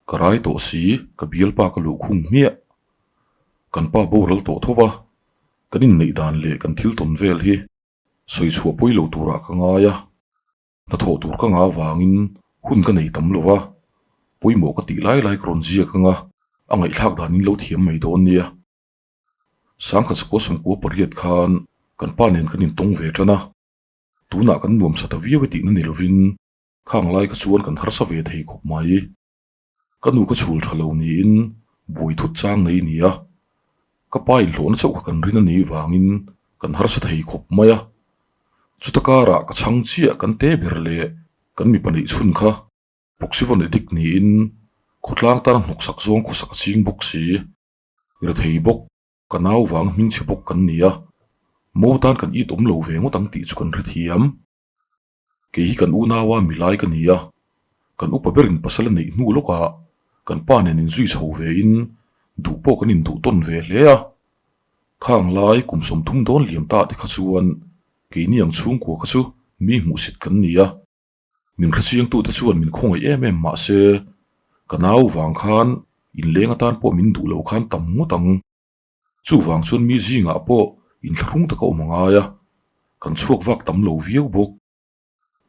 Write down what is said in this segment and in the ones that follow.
Ka rai tawh si, ka bialpa ka luh khung hmiah. Kan pa boral tawh tho va, kan inneih dan leh kan thil tawn vel hi sawi chhuah pawi lo turah ka ngai a. Hnathawh tur ka ngah avangin hun ka nei tam lo va, pawimawh ka tih lai lai ka rawn ziak anga a ngaihthlak danin lo thiam mai dawn nia. Sangkhat sakua sawmkua pariat khan kan pa nen kan intawng ve tan a, tunah kan nuamsa ta viau e tihna ni lovin khang lai kha chuan kan harsa ve thei khawp mai. Ka nu ka chhul tha lo niin buai thut chang nei ni a, ka pa inhlawhna chauh kha kan rin a nih vangin kan harsa thei khawp mai a. Chuta karah ka chhang chiah kan te ber leh kan mipa neih chhun kha Proxyvon addict niin khawtlang tana hnawksak zawng khawsak a ching bawk si. Ri thei bawk, ka nau vang hmingchhe bawk kan ni a, mo tan kan it awm lo ve ngawt ang tih chu kan hrethiam. Kei hi kan unaua milai ka ni a, kan upa berin pasal a neih hnu lawkah kan pa nen inzui chho vein duh pawh kan induh tawn ve hle a. Khang lai kum 30 dawn liam ta te kha chuan keini ang chhungkua kha chu mi hmuhsit kan ni a. Min hrechiangtute chuan min khawngaih em em mah se ka nau vang khan inleng atan pawh min duh lo khan tam ngawt ang. Chuvang chuan mi zingah pawh inthlahrung taka awm a ngai a, kan chhuak vak tam lo viau bawk.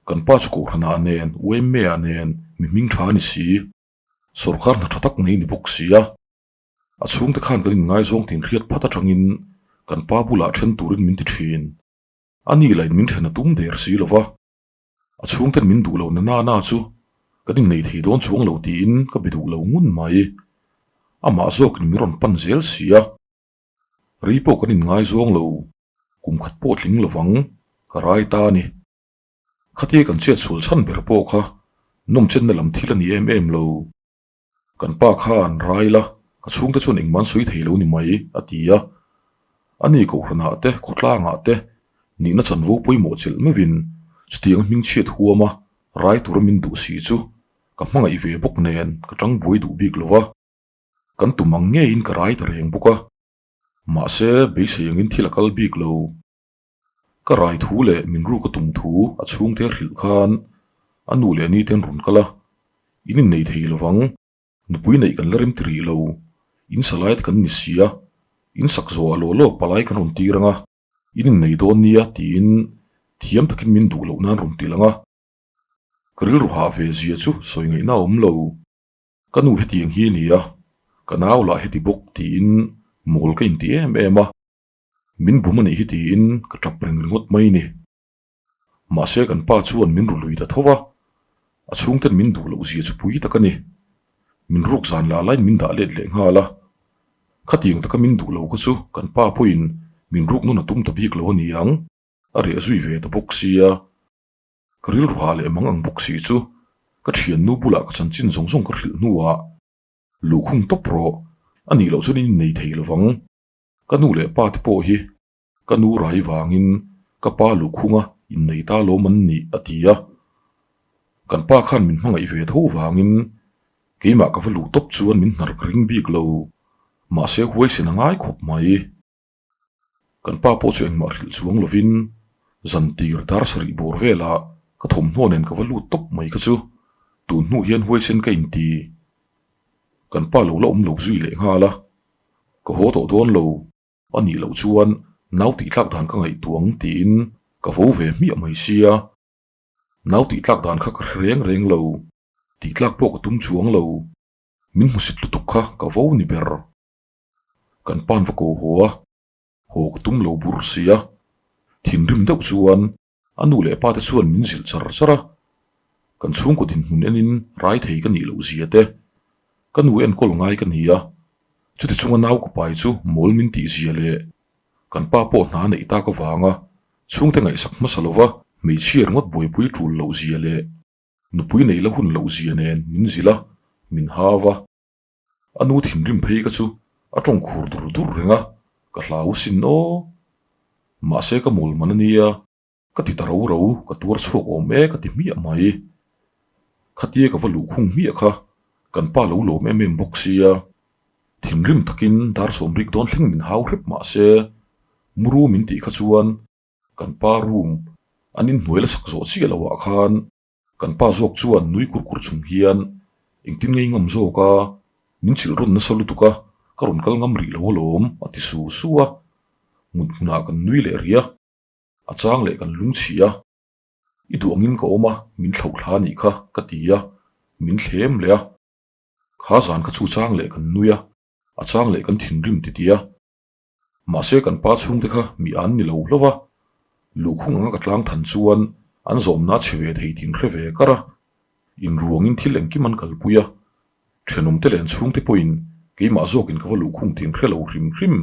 Kan pa chu Kohhranah nen, UMA-ah nen mi hming tha a ni si. Sawrkar hna tha tak nei ni bawk si a. A chhungte khan kan inngaizawng tin hriat phat atangin kan pa bulah then turin min ti thin. A ni lain min then a tum der si lo va. A chhungten min duh lo na na na chu kan innei thei dawn chuang lo tiin ka be duh lo ngun mai. Amah zawkin min rawn pan zel si a. Rei pawh kan inngaizawng lo, kum khat pawh tling lovang ka rai ta a ni. Khatia kan chet sual chhan ber pawh kha nawmchenna lam thil a ni em em lo. Kan pa khan rai la, ka chhungte chuan engmah an sawi thei lo ni mai, a ti a. Ani Kohhranah te, khawtlangah te nihna chanvo pawimawh chelh meuhin chutiang hmingchhiat huama rai tura min duh si chu ka hmangaih ve bawk nen ka tang buai duh bik lo va. Kan tum ang ngeiin ka rai ta reng bawk a. Mahse, beisei angin thil a kal bik lo. Ka rai thu leh min ruk a tum thu a chhungte a hrilh khan a nu leh ni te an rawn kal a, in innei thei lovang, nupui neih kan la rem ti rih lo, in sa lai te kan ni si a, in sak zawh ah law law palai kan rawn tir ang a, in innei dawn nia tiin thiam takin min duh loh nan rawn ti lang a. Ka rilru hah ve zia chu sawi ngaihna a awm lo. Ka nu hetiang hi a ni a, ka nau lah heti bawk tiin mawl ka inti em em a. Min bum a nih hi tiin ka tap reng ringawt mai ni. Mahse kan pa chuan min ru lui ta tho va, a chhungten min duh loh zia chu pui tak a ni. Min ruk zan lah laiin min dah let leh nghal a. Khatiang taka min duh lo kha chu kan pa pawhin min ruk nawn a tum ta bik lo a ni ang, a reh zui ve ta bawk sia. Ka rilru hah leh mang ang bawk si chu ka thiannu bulah ka chanchin zawng zawng ka hrilh hnuah luhkhung tawp rawh, a nih loh chuan in innei thei lovang. Ka nu leh pa te pawh hi ka nu rai vangin ka pa luhkhunga innei ta lawm an nih a ti a. Kan pa khan min hmangaih ve tho vangin keimah ka va luh tawp chuan min hnar ka ring bik lo. Mahse huaisen a ngai khawp mai. Kan pa pawh chu engmah hrilh chuang lovin zan tir dar sarih bawr velah ka thawmhnaw nen ka va lut tawp mai kha chu tun hnu hian huaisen ka inti. Kan pa lo la awm lo zui leh nghal a. Ka haw tawh dawn lo, a nih loh chuan nau tih tlak dan ka ngaihtuah ang tiin ka vo ve hmiah mai sia. Nau tih tlak dan kha ka hre reng reng lo, tih tlak pawh ka tum chuang lo. Min hmusit lutuk kha ka vo ni ber. Kan pan va ko haw a, haw ka tum lo bur sia. Thinrim deuh chuan A nu leh pa te chuan min zilh char char a, kan chhungkaw dinhmun enin rai thei ka nih loh zia te, ka nu enkawl ngai ka ni a, chuti chunga nau ka pai chu mawl min tih zia leh kan pa pawh hna neih tak avanga chhungte ngaihsak hmasa lova hmeichhia ringawt buaipui tul loh zia leh nupui nei la hun loh zia nen min zilh a, min hau a. A nu thinrim phei ka chu a tawng khur dur dur reng a, ka hlau sin aw. Mahse ka mawl man a nia, ka ti ta ro ro, ka tuar chhuak awm e ka ti hmiah mai. Khatia ka va luh khung hmiah kha kan pa lo lawm em em bawk sia. Thinrim takin dar sawmrik dawn thleng min hau hrep mahse muru min tih kha chuan kan pa room an inhnuai la sak zawh chiah loh ah khan Kan pa zawk chuan nui kur kur chung hian Engtin ngei ngam zawk a, min chilh rawn nasa lutuk a, ka rawn kal ngam rih lo alawm, a ti su su a. Mut hmunah kan nui leh rih a, a chang leh kan lung chhi a. I duh angin ka awm a, min thlauh thla a nih kha, ka ti a, min thlem leh a. Kha zan kha chu chang leh kan nui a, a chang leh kan thinrim titi a. Mahse kan pa chhungte kha mi an ni lo hlauh a, luhkhung anga ka tlang than chuan an zawmna chhe ve thei tih an hre ve kar a, inruangin thil engkim an kalpui a, thenawmte leh an chhungte pawhin keimah zawkin ka va luhkhung tih an hre lo hrim hrim,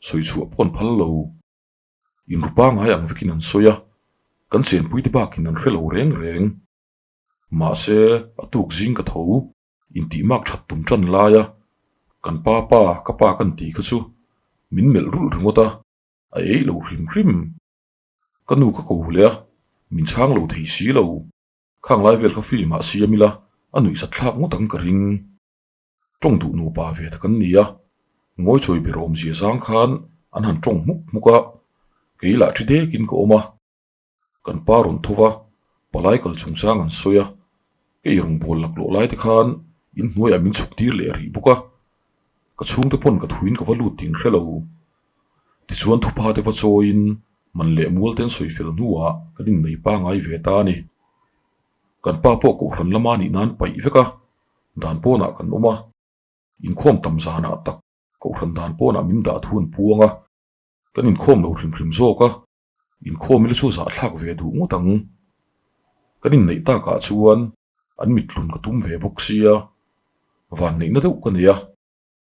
sawi chhuah pawh an phal lo. Inru pangai ang vekin an sawi a, kan chenpuite bakin an hre lo reng reng. Mahse a tuk zing ka tho. Intih mak that tum tan laia kan pa pa ka pa kan tih kha chu min melh rulh ringawt a, a ei lo hrim hrim. Ka nu ka ko leh a, min chhang lo thei si lo. Khang lai vel kha film ah siam ila a nuihsat thlak ngawt ang ka ring. Tawng duh nupa ve ta kan ni a, ngawichawi ber awmzia zang khan an han tawng hmuk hmuk a, kei lah thi dekin ka awm a. Kan pa rawn tho va, palai kal chungchang an sawi a, ka eirawngbawl laklawh lai te khan inhnuaiah min chhuk tir leh rih bawk a, ka chhungte pawn ka thuin ka va lut tih an hre lo. Tichuan thupa te va chawiin man leh mual te an sawi fel hnuah kan innei pangai ve ta a ni. Kan pa pawh kohhran lama nih nan paih vek a, dan pawnah kan awm a, inkhawm tam zanah tak kohhran dan pawnah min dah thu an puang a, kan inkhawm lo hrim hrim zawk a. Inkhawm ila chu zahthlak ve duh ngawt ang. Kan inneih takah chuan an mittlun ka tum ve bawk sia, vanneihna deuh ka nei a.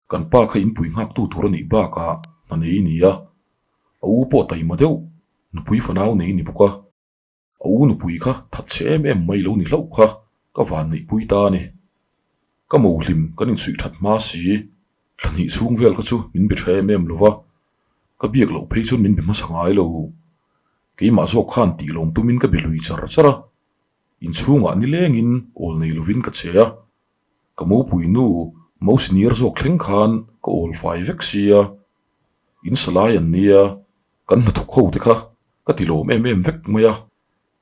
Kan pa kha inpui nghaktu tur a nih bakah hna nei a ni a, a u pawh taima deuh, nupui fanau nei a ni bawk a. A u nupui kha that chhe em em mai lo ni hlauh kha ka vanneihpui ta a ni. Ka mohlim kan insuih that hma si, thla hnih chhung vel kha chu min be tha em em lo va, ka biak loh phei chuan min be hmasa ngai lo. Keimah zawk khan tih lawm tumin ka be lui char char a, inchhungah nilengin awl nei lovin ka che a, ka mopui nu mo senior zawk thleng khan ka awl fai vek sia, in salai an nia, kan hnathawk ho te kha ka ti lawm em em vek mai a,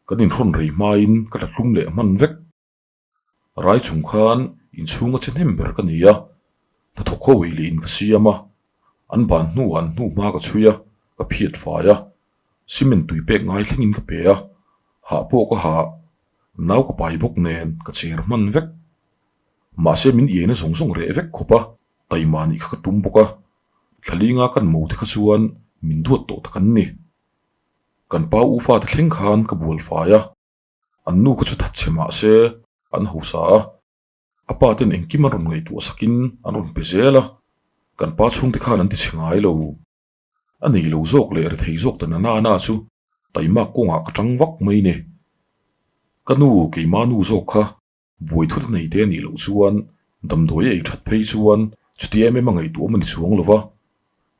kan inhrawn rei hmain ka tla hlum leh hman vek. Rai chung khan inchhung a che hnem ber ka ni a, hnathawk ho ei leh in ka siam a, an ban hnuah an hnu hma ka chhui a, ka phiat fai a, cement tui pek ngai thlengin ka pe a, hah pawh ka hah, nau ka pai bawk nen ka cher hman vek. Mahse min iaina zawng zawng reh vek khawp a, taima nih kha ka tum bawk a, thlalinga kan mo te kha chuan min duat tawh tak an ni. Kan pa u fate thleng khan ka bual fai a. An nu kha chu that chhe mah se an hausa a, a pa ten engkim an rawn ngaihtuah sakin an rawn pe zel a, kan pa chhungte khan an ti chhe ngai lo. A nei lo zawk leh rethei zawk ta nana na chu taimak kawngah ka tang vak mai ni. Ka nu keimah nu zawk kha buai thut a nei te a nih loh chuan damdawi a ei that phei chuan chuti em em a ngaihtuah a ni chuang lo va,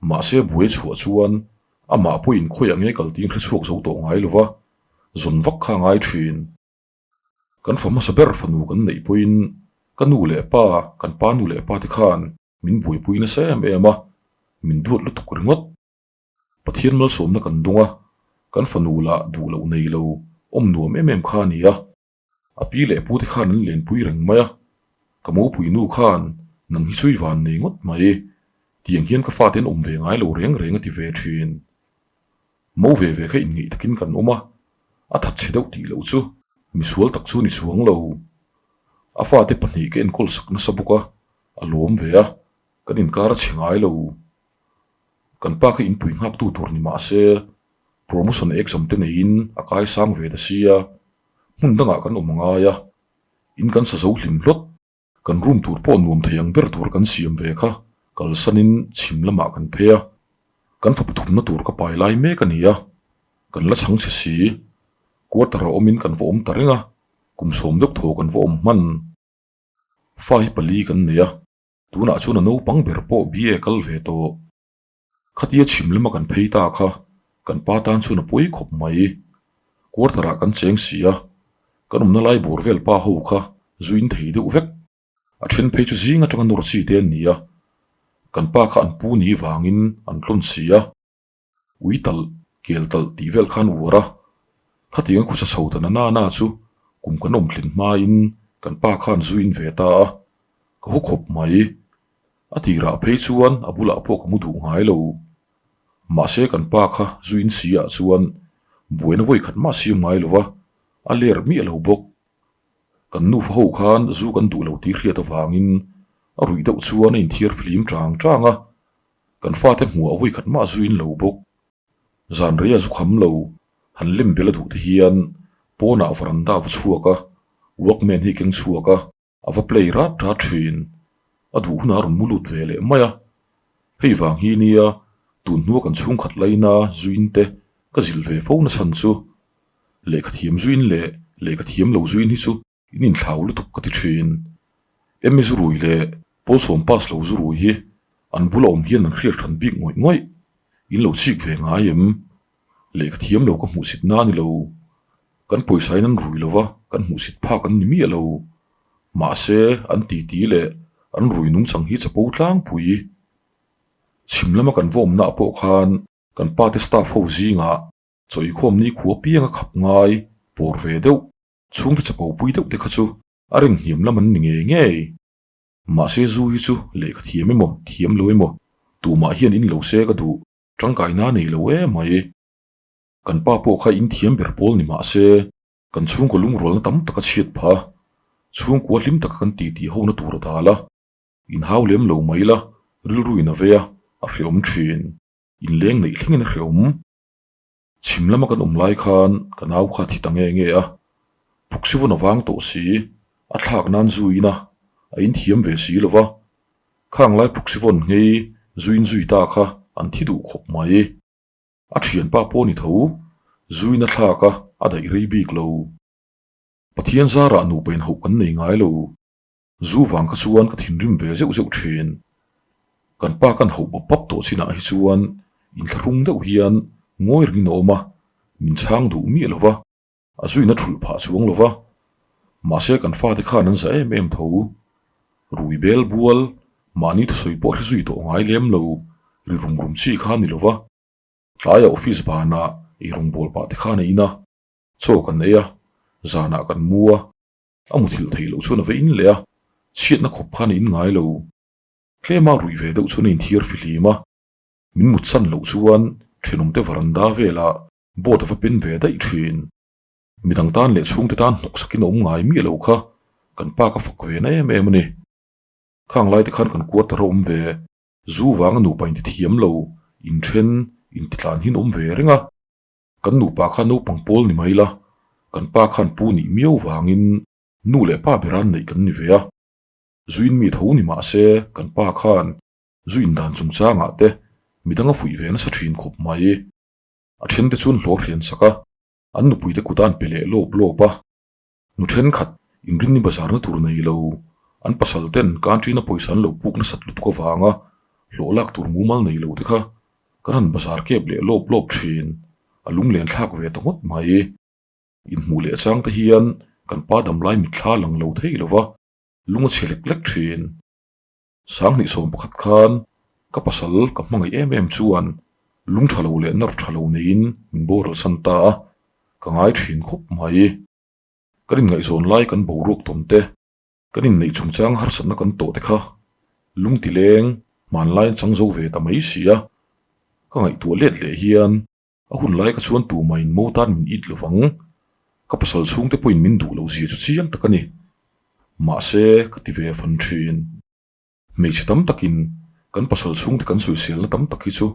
mahse buai a chhuah chuan amah pawhin khawiah nge kal tiin hre chhuak zo tawh ngai lo va, zawn vak kha a ngai thin. Kan fa hmasa ber fanu kan neih pawhin ka nu leh pa, kan pa nu leh pa te khan min buaipui nasa em em a, min duat lutuk ringawt. Pathian malsawmna kan dawng a, kan fanu lah duh loh nei lo, awm nuam em em kha a ni a. A pi leh pu te khan an lenpui reng mai a, ka mopui nu khan nang hi chu i van nei ngawt mai, tiang hian ka fate an awm ve ngai lo reng reng a ti ve thin. Mo ve ve kha inngeih takin kan awm a, a that chhe deuh tih loh chu misual tak chu ni chuang lo. A fate pahnih ka enkawl sak nasa bawk a, a lawm ve a, kan inkar a chhe ngai lo. Kan pa kha inpui nghaktu tur ni mah se, promotion exam te neiin a kaisang ve ta sia, hmun dangah kan awm a ngai a, in kan sa zo hlim hlawt. Kan room tur pawh nuam thei ang ber tur kan siam ve kha kalsanin chhim lamah kan phei a, kan fa pathumna tur ka pai lai mek a ni a, kan la chhang chhe si. Quarter a awmin kan va awm ta reng a, kum sawm deuh thaw kan va awm hman. Fa hi pali kan nei a, tunah chuan a naupang ber pawh BA kal ve tawh. Khatia chhim lama kan phei ta kha kan pa tan chuan a pawi khawp mai. Quarter ah kan cheng si a, kan awmna lai bawr vel pa ho kha zu in thei deuh vek. A then phei chu zing atanga nawr chi te an ni a, kan pa kha an pu ni vangin an tlawn si a. Ui talh, kel talh tih vel khan uar a, khatiang a khusa chho ta na na na chu kum kan awm thlin hmain kan pa khan zu in ve ta a. Ka haw khawp mai. A tirah phei chuan a bulah pawh ka mu duh ngai lo. Mahse kan pa kha zu in si ah chuan buaina vawi khat mah siam ngai lo va, a ler miah lo bawk. Kan nufa ho khan zu kan duh lo tih hriat avangin a ruih deuh chuan a inthiar flim chang chang a, kan fate hmuh ah vawi khat mah zu in lo bawk. Zan rei a zu kham lo, han lem bel a duh te hian pawnah varanda a va chhuak a, walkman hi a keng chhuak a. A va play rat rat thin. A duh hunah a rawn mu lut ve leh mai a. Hei vang hi nia tun hnua kan chhungkhat laina zuin te ka zilh ve fo na chhan chu. Lehkha thiam zuin leh lehkha thiam lo zuin hi chu in inthlau lutuk ka ti thin. Emmy zurui leh Pawlsawm pass lo zurui hi an bula awm hian an hriat hran bik ngawih ngawih. In lo chik ve ngai em? Lehkha thiam lo ka hmuhsit na a ni lo. Kan pawisa in an rui lo va, kan hmuhsit phak an ni miah lo. Mahse, an titi leh an rui nungchang hi chapo tlangpui. Chhim lama kan vawmnaah pawh khan kan pate staff ho zingah chawikhawm ni khua pianga khap ngai pawr ve deuh, chhungte chapo pui deuh te kha chu a rin hniam lam an ni ngei ngei. Mahse zu hi chu lehkha thiam emaw thiam lo emaw tumah hian in lo se ka duh tangkaina nei lo emai. Kan pa pawh kha in thiam ber pawl ni mah se, kan chhungkaw lungrualna tam tak a chhiat phah a, chhungkua hlim taka kan titi hona tur a dal a, inhau lem lo mai la, rilru in a vei a, a hreawm thin. Inleng neih thlengin a hreawm. Chhim lama kan awm lai khan ka nau kha a thi ta nge nge a, Phuksivun a vang tawh si, a thlak nan zu in a, a inthiam ve si lo va, khang lai Phuksivun nghei zu in zui ta kha an thi duh khawp mai. A thianpa pawh ni tho, zuin a thlak a, a daih rei bik lo. Pathian zarah nupa inhauh kan nei ngai lo. Zu vang kha chuan ka thinrim ve zeuh zeuh thin. Kan pa kan hauh bawp bawp tawh chinah hi chuan inthlahrung deuh hian ngawi rengin a awm a, min chhang duh miah lo va. A zuina thulh phah chuang lo va, mahse kan fate khan an za em em tho. Rui bel bual, mahni thusawi pawh hre zui tawh ngai lem lo, ri rum rum chi kha a ni lo va. Tlaiah office banah ei rawngbawl pah te khan a in a, chaw kan ei a, zanah kan mu a, a muthilh theih loh chuan a va in leh a, chhiatna khawp khan a in ngai lo. Tlema ruih ve deuh chuan a inthiar fihlim a, min mutsan loh chuan thenawmte varanda velah Boat a va pen ve daih thin. Midang tan leh chhungte tan hnawk sakin a awm ngai miah lo kha kan pa ka fak ve na em em a ni. Khang lai te khan kan quarter a awm ve, zu vanga nupa inti thiam lo, inthen, intitlan hin awm ve reng a. Kan nupa kha naupang pawl ni mai la, kan pa khan pu nih miau vangin nu leh pa bera neih kan ni ve a. Zuin mi tho ni mah se kan pa khan zu indan chungchangah te midang a fuih ve nasa thin khawp mai. A thente chuan hlawh hrian sak a, an nupuite kut a an pe leh lawp lawp a. Nu thenkhat inrinni bazarna tur nei lo, an pasal ten canteen-a pawisa an lo puk nasat lutuk avanga hlawh lak tur mumal nei lo te kha kan han bazar kep leh lawp lawp thin, a lunglen thlak ve ta ngawt mai. Inhmuh leh chang te hian kan pa damlai mitthla lang lo thei lo va, lung a chhe lek lek thin. 2011 khan ka pasal ka hmangaih em em chuan lung tha lo leh nerve tha lo neiin min boral san ta a, ka ngai thin khawp mai. Kan inngaihzawn lai kan boruak tawn te, kan inneih chungchang harsatna kan tawh te kha lung ti leng hmanlai an chang zo ve ta mai si a, ka ngaihtuah let leh hian a hun lai ka chuan tumah in mo tan min it lovang, ka pasal chhungte pawhin min duh loh zia chu chiang tak a ni. Mahse, ka ti ve fan thin. Hmeichhe tam takin kan pasal chhungte kan sawiselna tam tak hi chu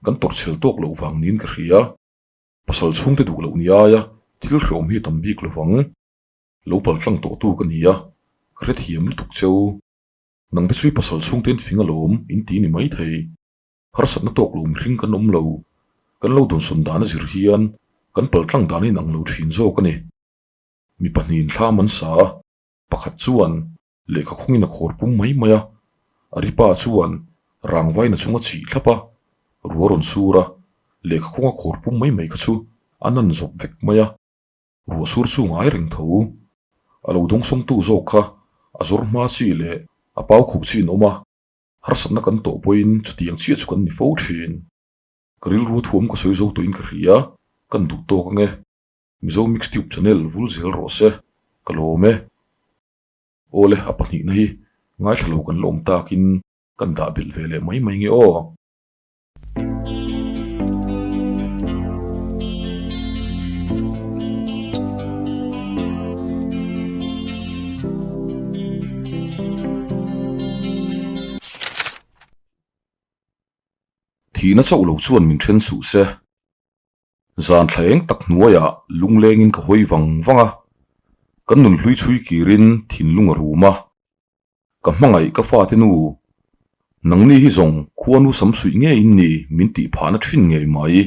kan tawrhchhel tawk loh vang niin ka hria. Pasal chhungte duh loh ni aia thil hreawm hi a tam bik lovang. Lo paltlang tawhtu ka ni a, ka hrethiam lutuk cheu. Nangte chu i pasal chhungte in fing alawm in ti ni maithei. Harsatna tawk lo mihring kan awm lo. Kan lo dawnsawn dan a zir hian kan paltlang dan a inang lo thin zawk a ni. Mi pahnihin thlam an sa a, pakhat chuan lehkha khawngin a khawr pum mai mai a, a ripa chuan rangvain a chung a chih thlap a, ruah rawn sur a, lehkha khawnga khawr pum mai mai kha chu a nan zawp vek mai a, ruah sur chu ngai reng tho. A lo dawngsawngtu zawk kha a zawr hma chi leh a pau khuh chi an awm a, harsatna kan tawh pawhin chutiang chiah chu kan ni fo thin. Ka rilru thuam ka sawi zo tawhin ka hria, kan duh tawk ange. Mizo Mix Tube channel vul zel rawh se, ka lawm e. Awle, a pahnihna hi. Ngaithla lo kan la awm takin kan dah belh ve leh mai mai nge aw. Thihna chauh lo chuan min then suh se. Zan thla eng tak hnuaiah lunglengin ka hawi vang vang a, kan nun hlui chhui kirin thinlung a rum a. Ka hmangaih ka fate nu, nangni hi zawng khuanu sam suih ngei in ni min tih phahna thin ngei mai.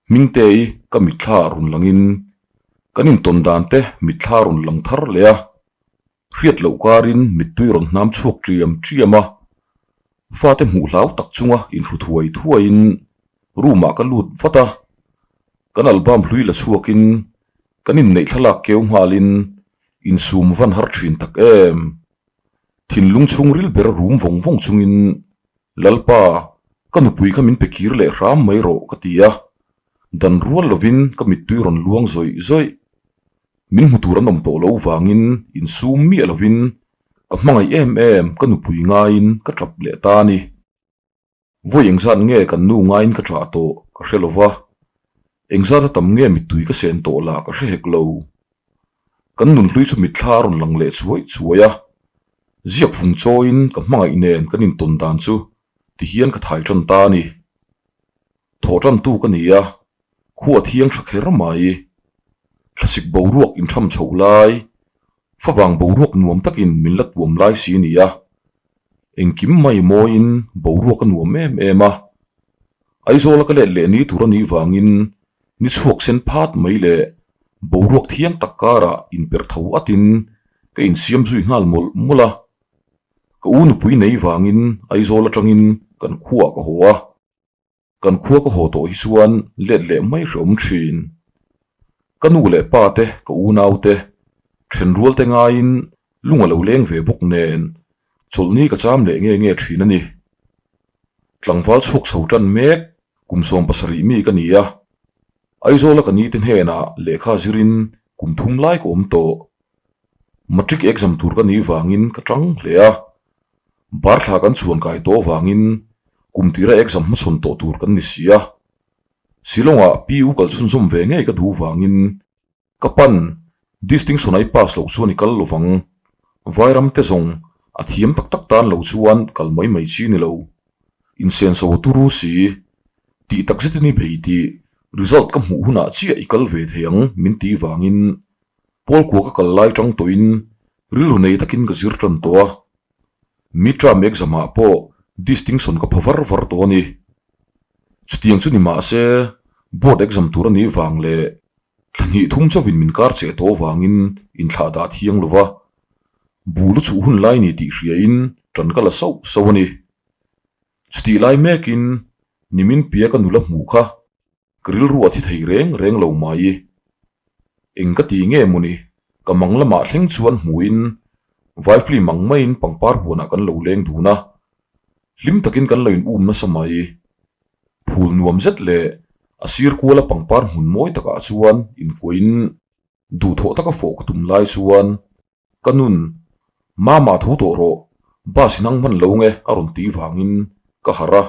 Hmingtei ka mitthla ah rawn langin kan intawn dan te mitthla rawn lang thar leh a, hriat loh karin mittui rawn hnam chhuak ṭiam ṭiam a, fate hmuh hlau tak chunga inhru thuai thuaiin room ah ka lut vat a, kan album hlui la chhuakin kan inneih thlalak keu nghalin Insum van har thin tak em? Thinlung chhungril ber rum vawng vawng chungin, Lalpa, ka nupui kha min pe kir leh hram mai rawh ka ti a. Dan rual lovin ka mittui rawn luang zawih zawih. Min hmu tur an awm tawh lo vangin insum miah lovin ka hmangaih em em ka nupui ngaiin ka tap leh ta a ni. Vawi engzat nge kan nu ngaiin ka ṭah tawh ka hre lo va, engzat a tam nge mittui ka sen tawh lah ka hre hek lo. Kan nunhlui chu mitthla a rawn lang leh chuai chuai a, ziak vung chawiin ka hmangaih nen kan intawn dan chu tihian ka thai ṭan ta a ni. Thawh ṭantu ka ni a, khua thiang ṭha kher mai. Thlasik boruak inṭham chhoh lai, favang boruak nuam takin min la tuam lai si a ni a. Engkim mai mawiin boruak a nuam em em a. Aizawla ka let leh ni tur a nih vangin ni chhuak sen phat mai leh boruak thiang tak karah inperh tho atin ka insiam zui nghal mawlh mawlh a. Ka u nupui nei vangin Aizawl atangin kan khuaah ka haw a. Kan khua ka haw tawh hi chuan let leh mai hrehawm thin. Ka nu leh pa te, ka unau te, thenrual te ngaiin lung a lo leng ve bawk nen chawlhni ka cham leh nge nge thin a ni. Tlangval chhuak chho tan mek kum 70 mi ka ni a, Aizawla ka nite hnenah lehkha zirin kum thum lai ka awm tawh. Matric exam tur ka nih vangin ka tang hle a. Bar thla kan chhuan kai tawh avangin kum tira exam hmachhawn tawh tur kan ni si a. Shillong-ah PU kal chhunzawm ve ngei ka duh vangin ka pan distinction ai pass loh chuan i kal lovang. Vairam te zawng a thiam tak tak tan lo chuan kal mai mai chi ni lo. Insenso a turu si. Tih tak zetin i bei tih result ka hmuh hunah chiah i kal ve thei ang min tih vangin Pawl kua ka kal lai tang tawhin rilru nei takin ka zir tan tawh a, midterm exam ah pawh distinction ka pha var var tawh a ni. Chutiang chu ni mah se board exam tur a nih vang leh thla hnih thum chauhin min kar cheh tawh avangin inthlah dah thiang lo va, bu lu chhuh hun lai ni tih hriain tan ka la sauh sauh a ni. Chutih lai mekin nimin pia ka nula hmuh kha Ka rilru a thi thei reng reng lo mai. Eng ka ti nge mawni, ka mang lamah thleng chuan hmuin vai film ang maiin pangpar huanah kan lo leng dun a, hlim takin kan lo in um nasa mai. Phul nuam zet leh a sir kuala pangpar hmun mawi takah chuan inkuahin duhthawh taka fawh ka tum lai chuan Ka nun, Mama tho tawh rawh, bus in ang hman lo nge a rawn tih vangin ka harh a.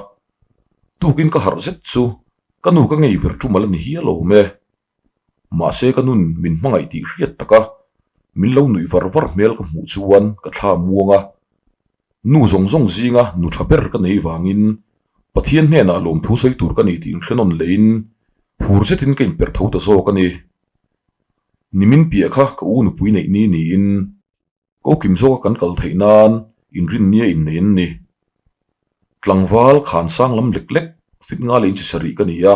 Tukin ka harh zet chu ka nu ka ngei ber tum a la ni hial awm e. Mahse ka nun min hmangaih tih hriat taka min lo nuih var var hmel ka hmuh chuan ka thla muang a. Nu zawng zawng zinga nu tha ber ka nei vangin Pathian hnenah lawmthu sawi tur ka ni tih inhrenawn lehin phur zetin ka inperh tho ta zawk a ni. Nimin piah kha ka u nupui neih ni niin ko kim zawka kan kal theih nan inrinnia innei an ni. Tlangval khan sang lam lek lek fit nga leh inchi sarih ka ni a,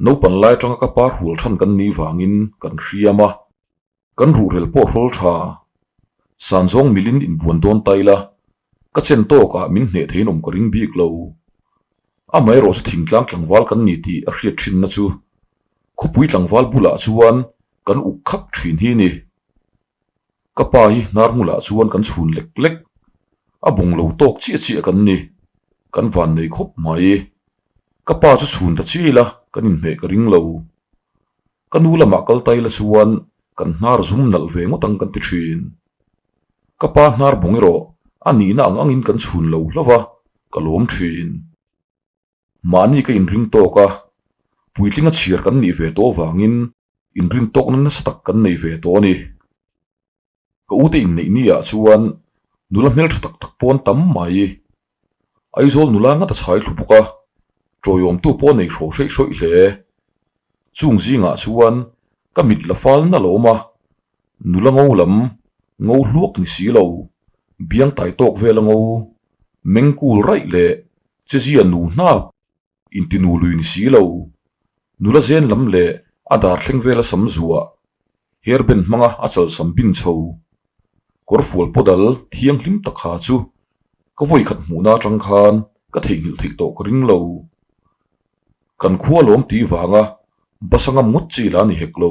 naupan lai atanga ka par hual than kan nih vangin kan hriam a. Kan ruhrel pawh hrawl tha. San zawng milin inbuan dawn ta ila, ka chen tawkah min hneh theiin awm ka ring bik lo. Amaherawh chu thingtlang tlangval kan ni tih a hriat thinna chu khawpui tlangval bulah chuan kan uk khak thin hi ni. Ka pa hi hnar hmulah chuan kan chhun lek lek. A bawng lo tawk chiah chiah kan ni. Kan van nei khawp mai. Ka pa chu chhun ta chiah ila kan inhmeh ka ring lo. Ka nu lamah kal ta ila chuan kan hnar zum nalh ve ngawt ang kan ti thin. Ka pa hnar bawng erawh a nihna ang angin kan chhun lo hlauh a, ka lawm thin. Mahni ka inring tawk a, puitlinga chhiar kan nih ve tawh vangin inrin tawkna nasa tak kan nei ve tawh a ni. Ka ute inneih ni ah chuan nula hmeltha tak tak pawn tam mai. Aizawl nula ngat a chhai thlu bawk a, tawiawmtu pawh nei hraw hreih hrawih hle. Chung zingah chuan ka mit la fal nalh a awm a, nula ngo lam ngo hluak ni si lo, biang tai tawk vel a ngo, mengkul raih leh chezia nu hnap Intinu lui ni si lo. Nula zen lam leh a dar thleng vela sam zuah, hairband hmanga a chalsam bin chho, kawrfual pawdal thianghlim tak ha chu ka vawikhat hmuhna atang khan ka theihnghilh theih tawh ka ring lo. Kan khua lawm tih vanga bus a ngam ngawt chi la ni hek lo.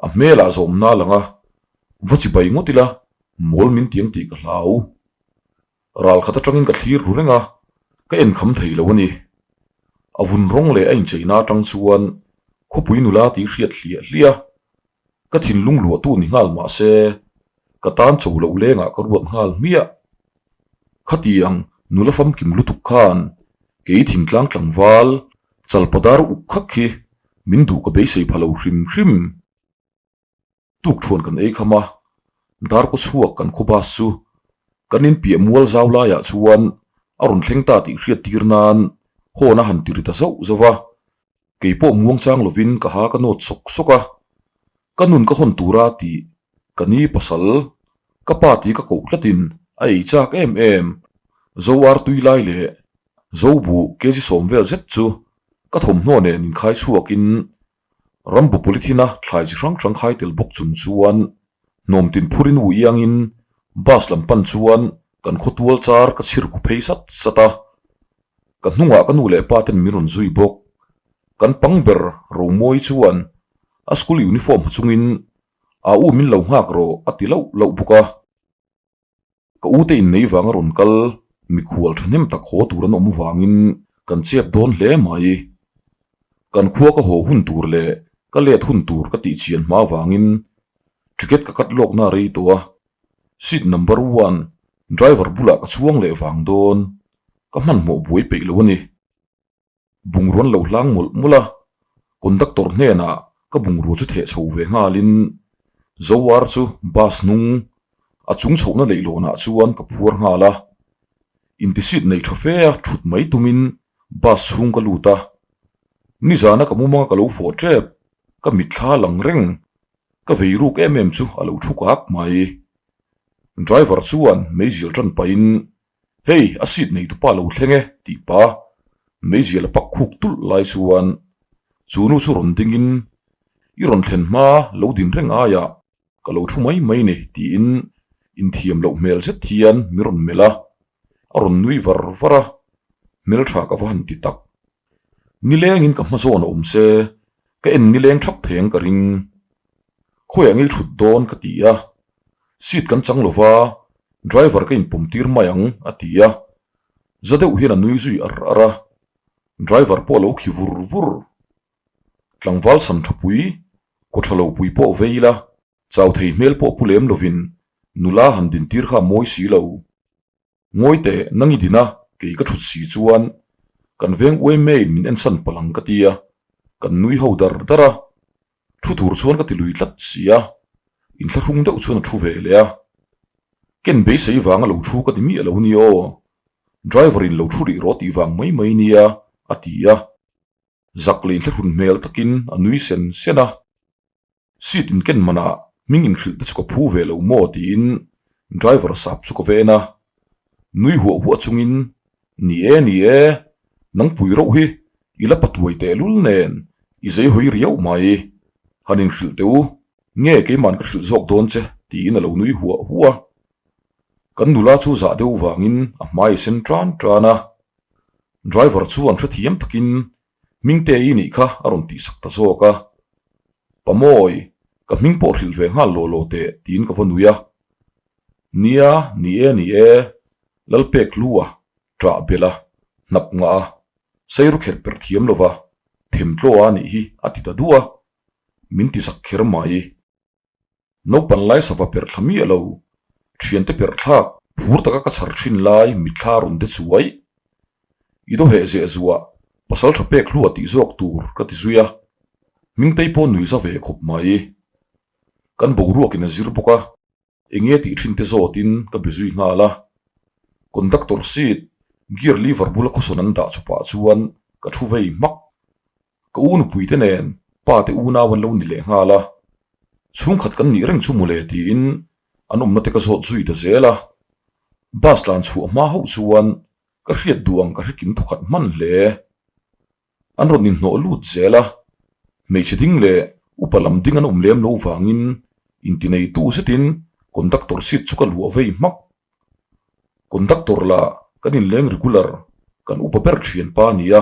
A hmelah zawmna lang a, va chibai ngawt ila mawl min tiang tih ka hlau. Ral khat atangin ka thlir ru reng a, ka en kham thei lo a ni. A vun rawng leh a incheina atang chuan khawpui nula tih hriat hliah hliah a, ka thinlung luahtu ni nghal mah se ka tan cho loh lengah ka ruat nghal hmiah. Khatiang nula famkim lutuk khan kei thingtlang tlangval chalpadar uk khak hi min duh ka beisei pha lo hrim hrim. Tukṭhuan kan ei kham a, darkaw chhuak kan khaw bus chu kan inpiah mual zau laiah chuan a rawn thleng ta tih hriat tir nan hawn a han ti ri ta zauh zauh a, kei pawh muangchang lovin ka ha ka nawt sawk sawk a, ka nun ka hawn tura tih ka ni pasal ka pa tih ka koh tlatin a ei chak em em, Zoar tui lai leh Zobuh kg sawm vel zet chu ka thawmhnaw nen inkhai chhuakin Rambu polythene-a thlai chi hrang hrang khai tel bawk chung chuan hnawm tin phurin u iangin bus lam pan chuan kan khawtual char ka chhir khu phei sat sat a. Ka hnungah ka nu leh pa ten min rawn zui bawk. Kan pang ber Romawi chuan a school uniform ha chungin a u min lo nghak rawh a ti lauh lauh bawk a. Ka ute innei vanga rawn kal mikhual thahnem tak haw tur an awm vangin kan chep dawn hle mai. Kan khua ka haw hun tur leh ka let hun tur ka tih chian hma vangin ticket ka cut lawkna a rei tawh a, seat number one driver bulah ka chuang leh vang dawn ka hmanhmawh buai peih lo a ni. Bungrua an lo hlang mawlh mawlh a, conductor hnenah ka bungrua chu theh chho ve nghalin Zoar chu bus hnung a chung chhohna leihlawnah chuan ka phuar nghal a, intisit nei tha fe a thut mai tumin bus chhung ka lut a, nizana ka mumanga ka lo fawh tep, ka mitthla lang reng, ka vei ruk em em chu a lo thu kak mai. Driver chuan meizial tan pahin Hei, a seat nei tupa lo thleng e, tih pa meizial a pak khuk tulh lai chuan chu nu chu rawn dingin i rawn thlen hma lo din reng aiah ka lo thu mai mai ni tiin inthiam loh hmel zet hian min rawn melh a, a rawn nui var var a, hmeltha ka va han ti tak. Nilengin ka hma zawn a awm se, ka en nileng thak thei ang ka ring. Khawiah ngei thut dawn ka ti a, seat kan chang lo va, driver ka inpawm tir mai ang a ti a, za deuh hian a nui zui ar ar a, driver pawh a lo khi vur vur. Tlangval sam tha pui, kaw tha lo pui pawh vei ila, chau thei hmel pawh pu lem lovin nula han din tir kha a mawi si lo. Ngawi teh, nang i din a, kei ka thut si chuan kan veng uai maiin min ensan palh ang ka ti a, kan nui ho dar dar a, thu tur chuan ka ti lui tlat si a, inthlahrung deuh chuan a thu ve leh a. Ken beisei vanga lo thu ka ti miah lo nia aw, driver in lo thu rih rawh tih vang mai mai nia a ti a, zak leh inthlahrun hmel takin a nui sen sen a. Seat in ken manah hming inhrilh te chu ka phu ve lo maw tiin driver sap chu ka ven a, nui huah huah chungin Ni e, ni e, nangpui rauh hi i la patuai tehlul nen i zei hawi riau mai, han inhrilh teh u, nge keiman ka hrilh zawk dawn che tiin a lo nui huah huah a. Kan nula chu zah deuh vangin a hmai a sen tan tan a, driver chuan hrethiam takin Hmingte i nih kha a rawn tihsak ta zawk a. Pamawi, ka hming pawh hrilh ve nghal law law teh tiin ka va nui a. Nia, ni e, ni e, Lalpek lu a, ṭah belh a, hnap ngah a, seiru kherh per thiam lo va, themtlaw a nih hi a ti ta duh a, min ti zak kher mai. Naupan lai sava per thla miah lo. Thiante perh thlak phur taka ka chhar thin lai mitthla rawn de chuai. I daw heh zeh zuah pasal tha pek hlua tih zawk tur ka ti zui a, Hmingtei pawh nui za ve khawp mai. Kan boruakin a zir bawk a, enge tih thin te zawtin ka be zui nghal a. Conductor seat, gear lever bula khawsawn an dah chawpah chuan ka thu vei hmak. Ka u nupui te nen pa te unau an lo ni leh nghal a, chhungkhat kan nih reng chu mawle tiin an awmna te ka zawt zui ta zel a. Bus tlan chhuah hma hauh chuan ka hriat duh ang ka hre kim thawkhat hman hle. An rawn inhnawh lut zel a, hmeichhe ding leh upa lam ding an awm lem lo vangin intineitu zetin conductor seat chu ka luah vei hmak. Conductor lah kan inleng regular kan upa ber thianpa a ni a,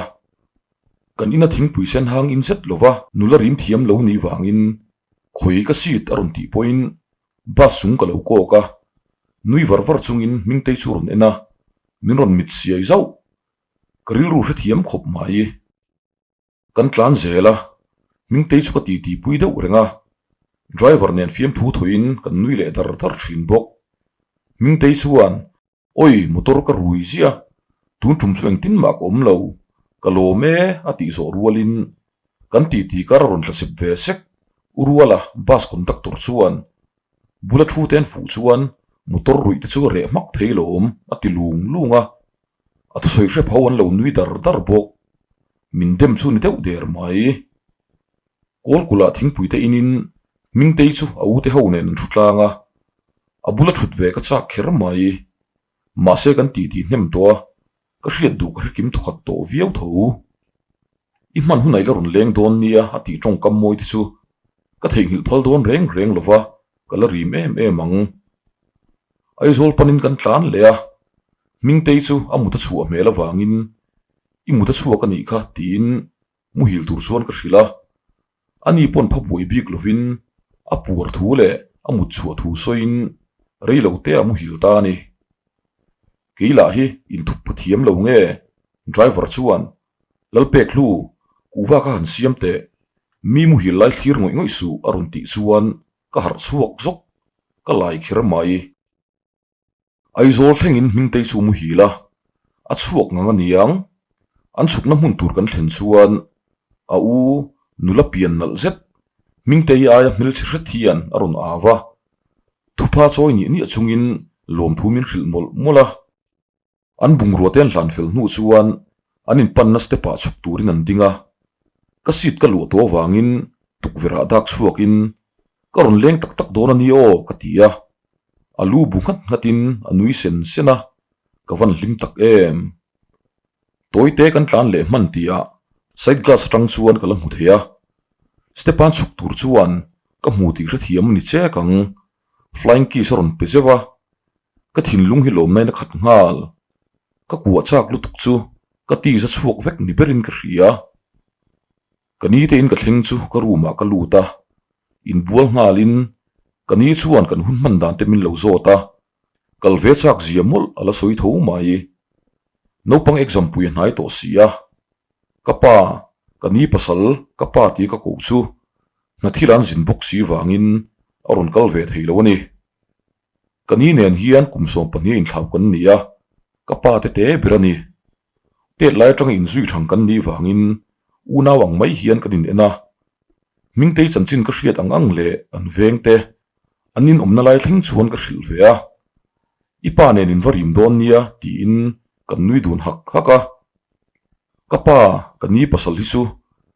kan ina thingpui sen hang in zet lova nula rim thiam lo nih vangin khawi ka seat a rawn tih pawhin bus chung ka lo kawk a, nui var var chungin Hmingtei chu a rawn en a, min rawn mit siai zauh. Ka rilru hrethiam khawp mai. Kan tlan zel a, Hmingtei chu ka titi pui deuh reng a, driver nen fiamthu thawhin kan nui leh dar dar thin bawk. Hmingtei chuan, Awi, motor ka rui ziah, tun tum chu engtin mah ka awm lo, ka lawm e a tih zawh rualin kan titi kar a rawn tla chep ve sek. U Ruala bus conductor chuan bula thu te an fuh chuan motor ruih te chu a reh hmak thei lawm a ti lung lung a. A thusawi hrep ho an lo nui dar dar bawk. Min dem chu ni deuh der mai. Kawlkula thingpui te inin Hmingtei chu a ute ho nen an thu tlang a, a bula thut ve ka chak kher mai. Mahse kan titi hnem tawh a, ka hriat duh ka hre kim thawkhat tawh viau tho. I hman hunah i la rawn leng dawn nia a tih tawngkam mawi te chu ka theihnghilh phal dawn reng reng lo va, ka la rim em em ang. Aizawl panin kan tlan leh a, Hmingtei chu a mut a chhuah hmel avangin i mut a chhuak a nih kha tiin muhil tur chuan ka hrilh a, ani pawn pha buai bik lovin a puar thu leh a mut chhuah thu sawiin rei lo te a muhil ta a ni. Kei lah hi inthup pha thiam lo nge driver chuan Lalpek hlu kuhva kha han siam teh mi muhil lai thlir ngawih ngawih suh a rawn tih chuan ka harh chhuak zawk ka lai kher mai. Aizawl thlengin Hmingtei chu muhil a, a chhuak ngang a niang. An chhukna hmun tur kan thlen chuan a u nula pian nalh zet Hmingtei aia hmelchhe hret hian a rawn au va, thupha chawi nih niah chungin lawmthu min hrilh mawlh mawlh a. An bungrua te an hlan fel hnu chuan an inpanna step ah chhuk turin an ding a, ka seat ka luah tawh avangin tukverh ah dak chhuakin ka rawn leng tak tak dawn a ni aw ka ti a, a lu bu nghat nghatin a nui sen sen a, ka van hlim tak em. Tawite kan tlan leh hman tih ah side glass atang chuan ka la hmu thei a, step an chhuk tur chuan ka hmu tih hrethiam a ni chek ang, flying kiss a rawn pe zeuh a. Ka thinlung hi lawmnain a khat nghal. Ka kuah chak lutuk chu ka tiza chhuak vek ni berin ka hria. Ka ni tein ka thleng chu ka room ah ka lut a, inbual nghalin ka ni chuan kan hun hman dan te min lo zawt a, kal ve chak zia mawlh a la sawi tho mai. Naupang exam pui a hnai tawh si a, ka pa, ka ni pasal, ka pa tia ka koh chu hna thil an zin bawk si vangin a rawn kal ve thei lo a ni. Ka ni nen hian kum 12 inthlau kan ni a, ka pa te te ber a ni. Tet lai atanga inzui thang kan nih vangin unau ang mai hian kan in en a. Hmingtei chanchin ka hriat ang ang leh an veng te, an inawmna lai thleng chuan ka hrilh ve a. I pa nen in va rim dawn nia tiin kan nui dun hak hak a. Ka pa, ka ni pasal hi chu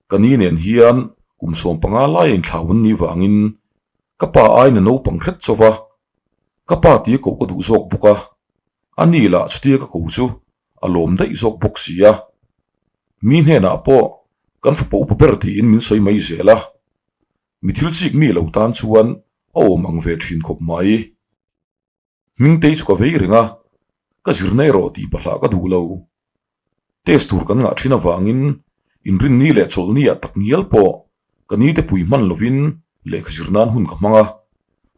ka ni nen hian kum 15 laia inthlau an nih vangin Ka pa aiin a naupang hret chauh va, ka pa tia koh ka duh zawk bawk a, a ni lah chutia ka ko chu a lawm daih zawk bawk si a. Mi hnenah pawh kan fapa upa ber tiin min sawi mai zel a, mi thil chik mi lo tan chuan a awm ang ve thin khawp mai. Hmingtei chu ka vei reng a, ka zirna erawh tih pahlah ka duh lo. Test tur kan ngah thin avangin inrinni leh chawlhniah tak ngial pawh ka nite pui hman lovin lehkha zir nan hun ka hmang a,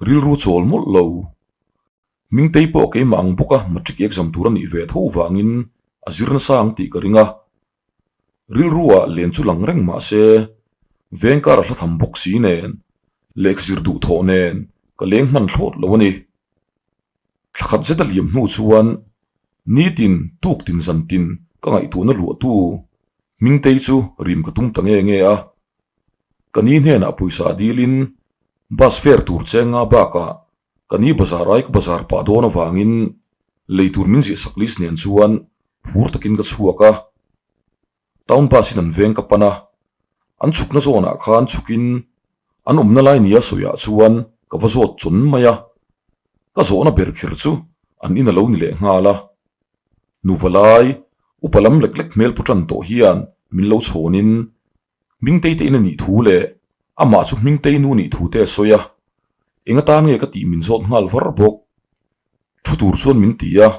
rilru chawl mawlh lo. Hmingtei pawh keimah ang bawka matric exam tur a nih ve tho vangin a zir nasa ang tih ka ring a, Rilruah len chu lang reng mah se, veng kar a hla tham bawk si nen, lehkha zir duh thawh nen ka leng hman thlawt lo a ni. Thla khat zet a liam hnu chuan nitin tuk tin zan tin ka ngaihtuahna luahtu Hmingtei chu rim ka tum ta nge nge a. Ka ni hnenah pawisa dilin bus fare tur cheng nga bakah ka ni bazar ai ka bazar pah dawn avangin lei tur min ziah sak list nen chuan phur takin ka chhuak a. Town bus in an veng ka pan a, an chhukna zawnah khan chhukin an awmna lai nia sawiah chuan ka va zawt chawn mai a, ka zawhna ber kher chu an in a lo ni leh nghal a. Nuva lai, upa lam lek lek hmel pu tan tawh hian min lo chhawnin Hmingtei te in a nih thu leh amah chu Hmingtei nu nih thu te a sawi a, eng atan nge ka tih min zawt nghal var bawk. Thu tur chuan min ti a,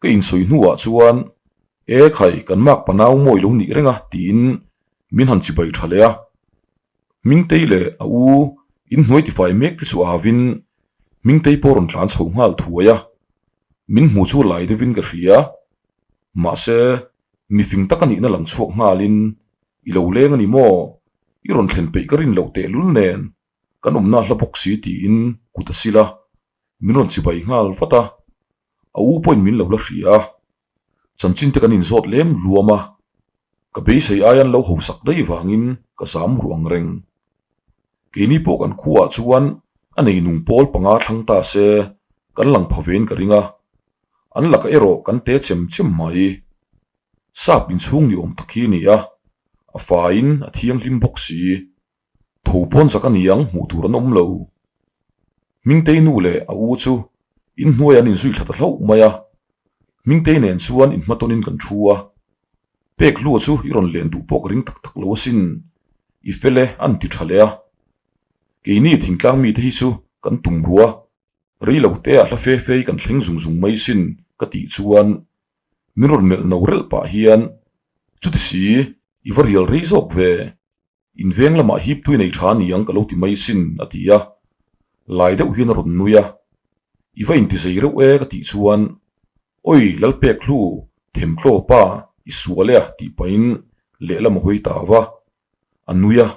ka insawi hnuah chuan E khai kan mak pa nau mawi lo nih reng a tiin min han chibai tha leh a. Hmingtei leh a u inhnuai tifai mek te chu avin Hmingtei pawh rawn tlan chho nghal thuai a, min hmu chu lai deuhin ka hria. Mahse mi fing tak a nihna lang chhuak nghalin I lo leng a ni maw? I rawn thlen peih ka rin loh tehlul nen kan awmna a hla bawk si tiin kut a sil a, min rawn chibai nghal vat a, a u pawhin min lo la hria a, chanchin te kan inzawt lem luam a, ka beisei aia an lo hausak daih vangin ka zam ruh ang reng. Keini pawh kan khuaah chuan a neinung pawl panga thlang ta se kan lang pha vein ka ring a, an laka erawh kan te chem chem mai. Sap inchhung ni awm tak hi a ni a, a faiin a thianghlim bawk si. Tho pawn zak a ni ang hmuh tur an awm lo. Hmingtei nu leh a u chu inhnuai an inzui thla ta hlauh mai a, Hmingtei nen chuan inhmatawnin kan thu a. Pek hlua chu i rawn len duh pawh ka ring tak tak lo asin, i fel e an ti tha leh a. Keini thingtlang mite hi chu kan tum rua, rei lo te ah hla fe fe hi kan thleng zung zung mai sin ka tih chuan min rawn melh no relh pah hian chuti si i va rial rei zawk ve. In veng lamah hip tui nei tha ni ang ka lo ti mai sin a ti a, lai deuh hian a rawn nui a, I va intizei reuh e ka tih chuan Oi Lalpek hlu themtlaw pa i sual e a tih pahin lehlam a hawi ta va, a nui a,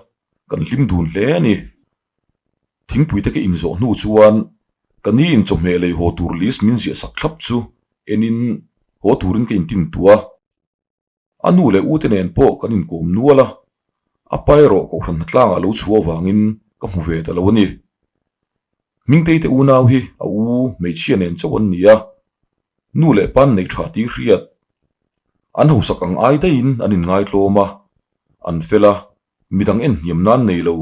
kan hlim dun hle a ni. Thingpui te ka inzawh hnu chuan ka ni in chawhmeh lei haw tur list min ziah sak thlap chu enin haw turin ka intin tuah a. A nu leh ute nen pawh kan inkawm nual a, a pa erawh kohhran hnatlangah lo chhuah avangin ka hmu ve ta lo a ni. Hmingtei te unau hi a u hmeichhia nen chauh an ni a, nu leh pa an nei tha tih hriat. An hausak ang ai daihin an inngaitlawm a, an fel a, midang en hniam nan nei lo.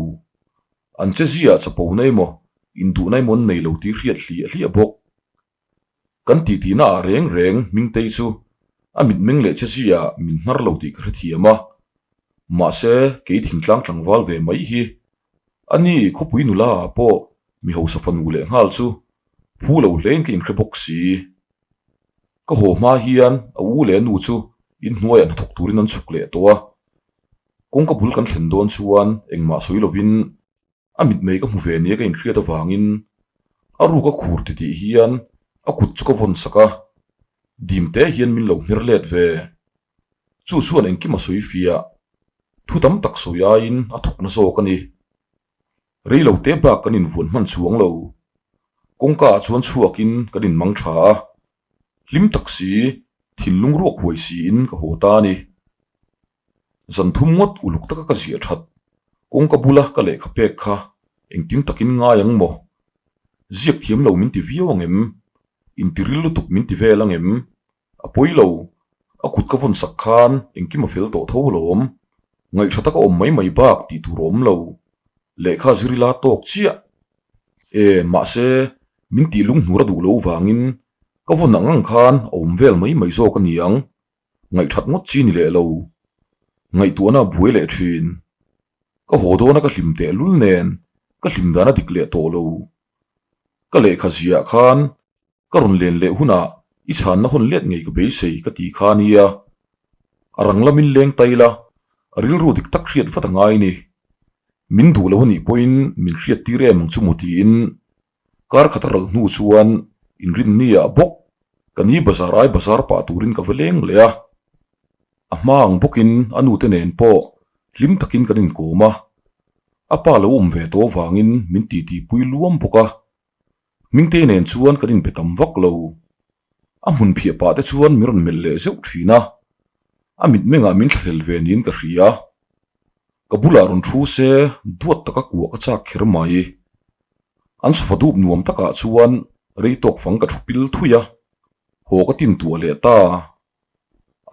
An che ziah chapo na emaw, induhna emaw an nei lo tih hriat hliah hliah bawk. Kan titihna ah reng reng Hmingtei chu a mitmeng leh che zia min hnar lo tih ka hrethiam a, mahse kei thingtlang tlangval ve mai hi a ni khawpui nula ah pawh mi hausa fanu leh nghal chu phu lo hlein ka inhre bawk si. Ka haw hma hian a u leh a nu chu inhnuaiah hnathawk turin an chhuk leh tawh a, kawngka bul kan thlen dawn chuan engmah sawi lovin A mitmei ka hmu ve nia ka inhriat avangin a ruk a khur titih hian a kut chu ka vawn sak a, dim te hian min lo hmer let ve. Chu chuan engkim a sawi fiah, thu tam tak sawi aiin a thawkna zawk a ni. Rei lo te bak kan invuan hman chuang lo. Kawngka ah chuan chhuakin kan inmang tha a, hlim tak si, thinlung ruak huai siin ka haw ta a ni. Zan thum ngawt uluk taka ka ziah that, kawngka bula ka lehkha pek kha engtin takin ngai ang maw? Ziak thiam lo min ti viau ang em? Intiril lutuk min ti vel ang em? A pawi lo, a kut ka vawn sak khan engkim a fel tawh tho alawm. Ngaihṭha taka awm mai mai bak tih tur a awm lo. Lehkha zir ila tawk chiah. E, mahse, min tih lunghnur a duh lo vangin ka vawn ang ang khan a awm vel mai mai zawk a ni ang. Ngaihthat ngawt chi ni leh lo. Ngaihtuahna a buai leh thin. Ka haw dawna ka hlim teh lul nen ka hlim dan a dik leh tawh lo. Ka lehkha ziah khan ka rawn len leh hunah i chhanna hawn let ngei ka beisei ka ti kha nia. A rang lamin leng tai la, a rilru dik tak hriat vat a ngai ni. Min duh lo anih pawhin min hriat tir em ang chu maw tiin Kar khat a ral hnu chuan inrinni ah bawk ka ni bazar ai bazar pah turin ka va leng leh a. A hma ang bawkin a nute nen pawh hlim takin kan inkawm a. A pa lo awm ve tawh avangin min titi pui luam bawk a. Hmingtei nen chuan kan inbe tam vak lo. A hmun phiah pah te chuan min rawn melh leh zeuh thin a, a mitmengah min thlahlel ve niin ka hria. Ka bulah rawn thu se duat taka kuah ka chak kher mai. An sofa dup nuam takah chuan rei tawk fang ka thu pil thui a, haw ka tin tuah leh ta.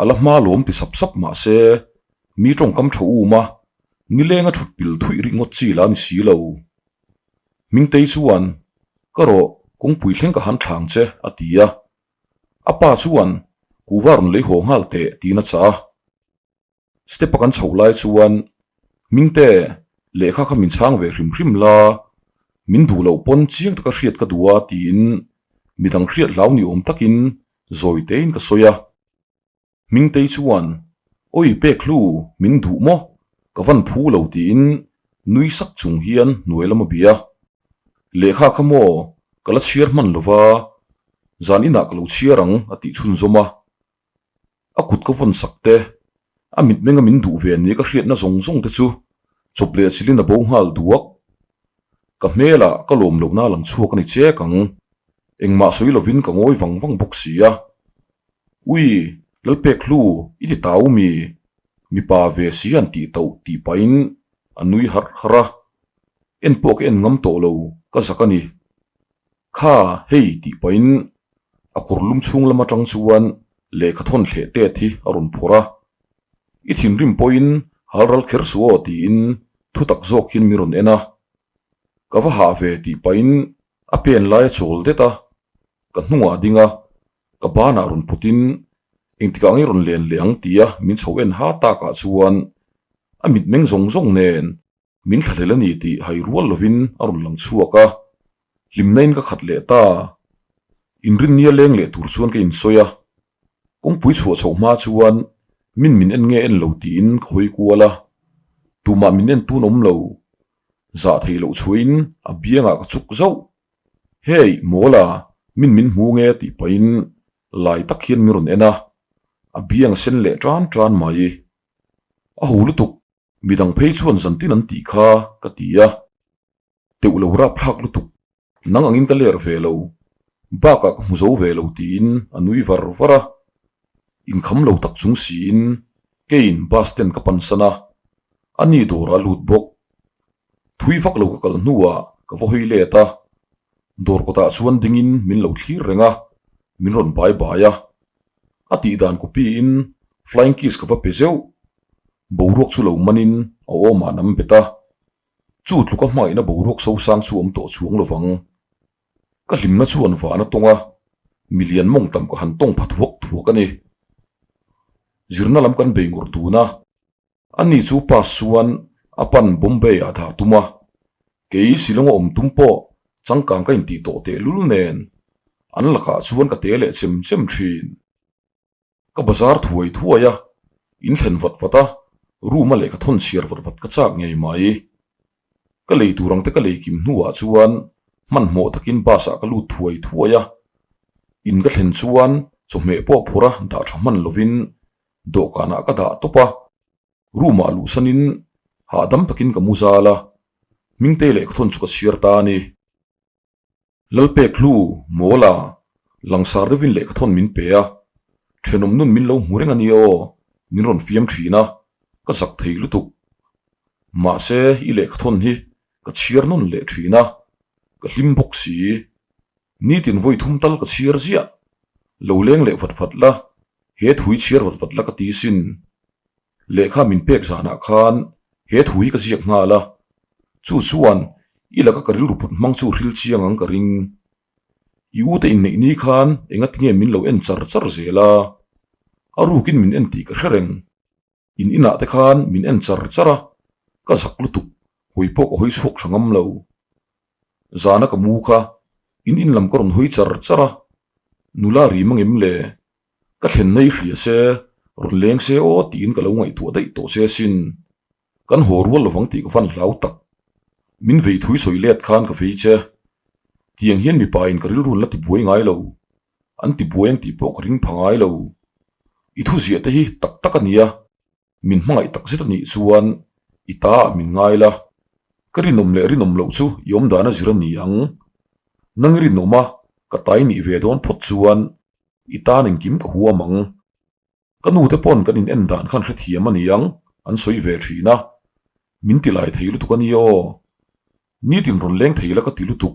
A la hma lawm ti sap sap mah se, mi tawngkam tha um a, nileng a thut pil thuih ringawt chi la ni si lo. Hmingtei chuan, Ka rawh, kawngpui thleng ka han thlang che, a ti a. A pa chuan, Kuhva rawn lei haw nghal teh, tiin a chah a. Step a kan chhoh lai chuan, Hmingte, lehkha kha min chhang ve hrim hrim la, min duh loh pawn chiang taka hriat ka duh a tiin midang hriat hlau ni awm takin zawi tein ka sawi a. Hmingtei chuan, Awi pek hlu, min duh maw? Ka van phu lo tiin nui sak chung hian hnuai lam a bia. Lehkha kha maw ka la chhiar hman lova, zan inah ka lo chhiar ang a tih chhunzawm a. A kut ka vawn sak te, a mitmenga min duh ve nia ka hriatna zawng zawng te chu chawp leh chilin a bo nghal duak. Ka hmelah ka lawm lohna a lang chhuak a ni chek ang. Engmah sawi lovin ka ngawi vang vang bawk si a. Ui, Lalpek hlu, i ti tau mi? Mipa ve si an tih tauh tih pahin a nui harh harh a. En pawh ka en ngam tawh lo, ka zak a ni. Kha, hei tih pahin a kawr lum chhung lam atang chuan lehkha thawn thleh tet hi a rawn phawrh a. I thinrim pawhin hal ral kher suh aw tiin thu tak zawk hian min rawn en a. Ka va hah ve tih pahin a pen lai a chawl det a, ka hnungah a ding a, ka banah rawn pawtin engtikah nge rawn len leh ang tia min chho en ha takah chuan a mitmeng zawng zawng nen Min thlahlel a ni tih hai rual lovin a rawn lang chhuak a, hlimna-in ka khat leh ta. Inrinnia leng leh tur chuan ka insawi a, kawngpui chhuah chhoh hma chuan min min en nge en lo tiin ka hawi kual a, tumah min en tun awm lo. Zah theih loh chhuahin a biangah ka chuk zauh. Hey, Mawla, min min hmu nge tih pahin lai tak hian min rawn en a, a biang a sen leh tan tan mai. A ho lutuk. Midang phei chuan zantin an tih kha ka ti a, teuh lo rapthlak lutuk, nang angin ka ler ve lo, bakah ka hmu zo ve lo tiin a nui var var a, inkham lo tak chung siin keiin bus stand ka pansan a, a ni dawrah a lut bawk. Thui vak lo ka kal hnuah ka va hawi let a, dawr kawtah chuan dingin min lo thlir reng a, min rawn bai bai a, a tih dan copy-in flying kiss ka va pe zeuh. Boruak chu lo manin a awmah nam bet a, chu tluka hmangaihna boruak sosang chu awm tawh chuang lo vang. Ka hlimna chuan van a tawng a, milian mawng tam ka han tawng pha thuak thuak a ni. Zirna lam kan bei ngawrh dun a, ani chu pass chuan a pan Bombay ah dah tum a, kei Shillong a awm tum pawh changkang ka intih tawh tehlul nen an lakah chuan ka te leh chem chem thin. Ka bazar thuai thuai a, in thlen vat vat a, room a lehkha thawn chhiar vat vat ka chak ngei mai. Ka lei tur ang te ka lei kim hnuah chuan hmanhmawh takin bus ah ka lut thuai thuai a, in ka thlen chuan chawhmeh pawh phawrh a dah tha hman lovin dawhkanah ka dah tawp a, room ah luhsanin hahdam takin ka mu zal a, Hmingtei lehkha thawn chu ka chhiar ta a ni. Lalpek hlu, Mawla, langsar deuhin lehkha thawn min pe a, thenawm nun min lo hmu reng a nia aw, min rawn fiam thin a, ka zak thei lutuk. Mahse, i lehkha thawn hi ka chhiar nawn leh thin a, ka hlim bawk si. Nitin vawi thum tal ka chhiar ziah. Lo leng leh vat vat la, he thui chhiar vat vat la ka ti sin. Lehkha min pek zanah khan he thu hi ka ziak nghal a, chu chuan i laka ka rilru put hmang chu hril chiang ang ka ring. I ute inneih ni khan engati nge min lo en char char zel a, a rukin min en tih ka hre reng. In inah te khan min en char char a, ka zak lutuk, hawi pawh ka hawi chhuak tha ngam lo. Zana ka mu kha in in lam ka rawn hawi char char a, nula ri mangem le? Ka thlen nei hria se, rawn leng se aw tiin ka lo ngaihtuah daih tawh che asin. Kan haw rual lovang tih ka van hlau tak. Min vei thui sawi let khan ka vei che. Tiang hian mipa in ka rilru an la tibuai ngai lo. An tibuai ang tih pawh ka ring pha ngai lo. I thuziah te hi tak tak a nia. Min hmangaih tak zet a nih chuan i ta ah min ngai la, ka rinawm leh rinawm loh chu i awm dan a zir a ni ang. Nang i rinawm a, ka tai nih ve dawn phawt chuan i tan engkim ka huam ang. Ka nute pawn kan in en dan khan hrethiam a niang an sawi ve thin a, min ti lai thei lutuk a nia aw. Nitin rawn leng thei la ka ti lutuk,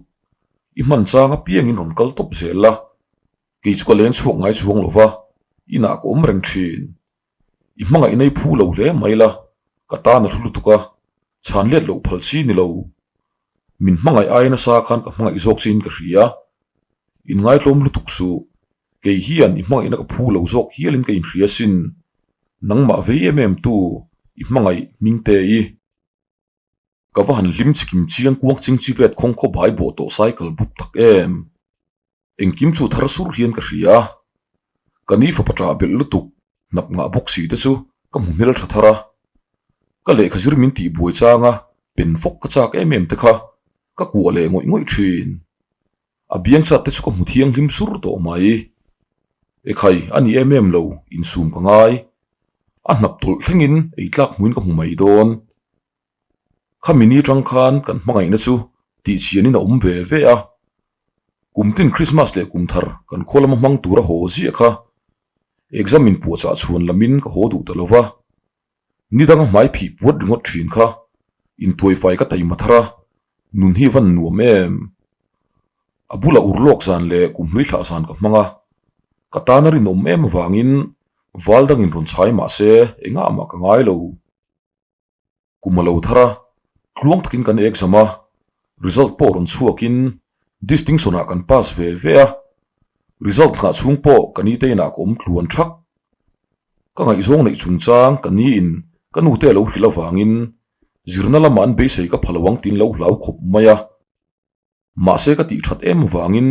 i hman chang apiangin rawn kal tawp zel la, kei chu ka leng chhuak ngai chuang lo va, inah ka awm reng thin. I hmangaihna i phu lo hle mai la, ka tan a hlu lutuk a, chhan let loh phal chi ni lo. Min hmangaih ai nasa khan ka hmangaih zawk chiin ka hria. Inngaihtlawm lutuk suh, kei hian i hmangaihna ka phu lo zawk hialin ka inhria sin. Nangmah vei em em tu, i hmangaih hmingte i. Ka va han hlim chikim chiang kuang ching chi vet khawng khaw bai bawh tawh cycle bup tak em. Engkim chu thar sur hian ka hria a, ka ni fapa ṭah belh lutuk hnap ngah bawk si te chu ka hmu hmel ṭha thar a. Ka lehkha zir min tih buai changa pen fawk ka chak em em te kha ka kuah leh ngawih ngawih ṭhin. A biang chat te chu ka hmu thianghlim sur tawh mai. Ekhai a ni em em lo, insum ka ngai. A hnap tawlh thlengin eitlak hmuin ka hmu mai dawn. Khami ni tang khan kan hmangaihna chu tihchhianin a awm ve ve a, kum tin Krismas leh kum thar kan khaw lama hmang tura haw ziah kha exam in puahchah chhuan lamin ka haw duh ta lo va, ni danga hmai phih puat ringawt thin kha intuaifai ka taima thar a, nun hi van nuam em. A bula urlawk zan leh kumhlui thlah zan ka hmang a, ka tana rinawm em avangin val dangin rawn chhai mah se engah mah ka ngai lo. Kum a lo thar a, tluang takin kan exam a, result pawh rawn chhuakin distinction ah kan pass ve ve a, result nghah chhung pawh ka ni te inah ka awm tluan thak. Ka ngaihzawng neih chungchang ka ni in ka nu te a lo hrilh avangin zirna lamah an beisei ka pha lo ang tiin lo hlau khawp mai a. Mahse ka tih that em avangin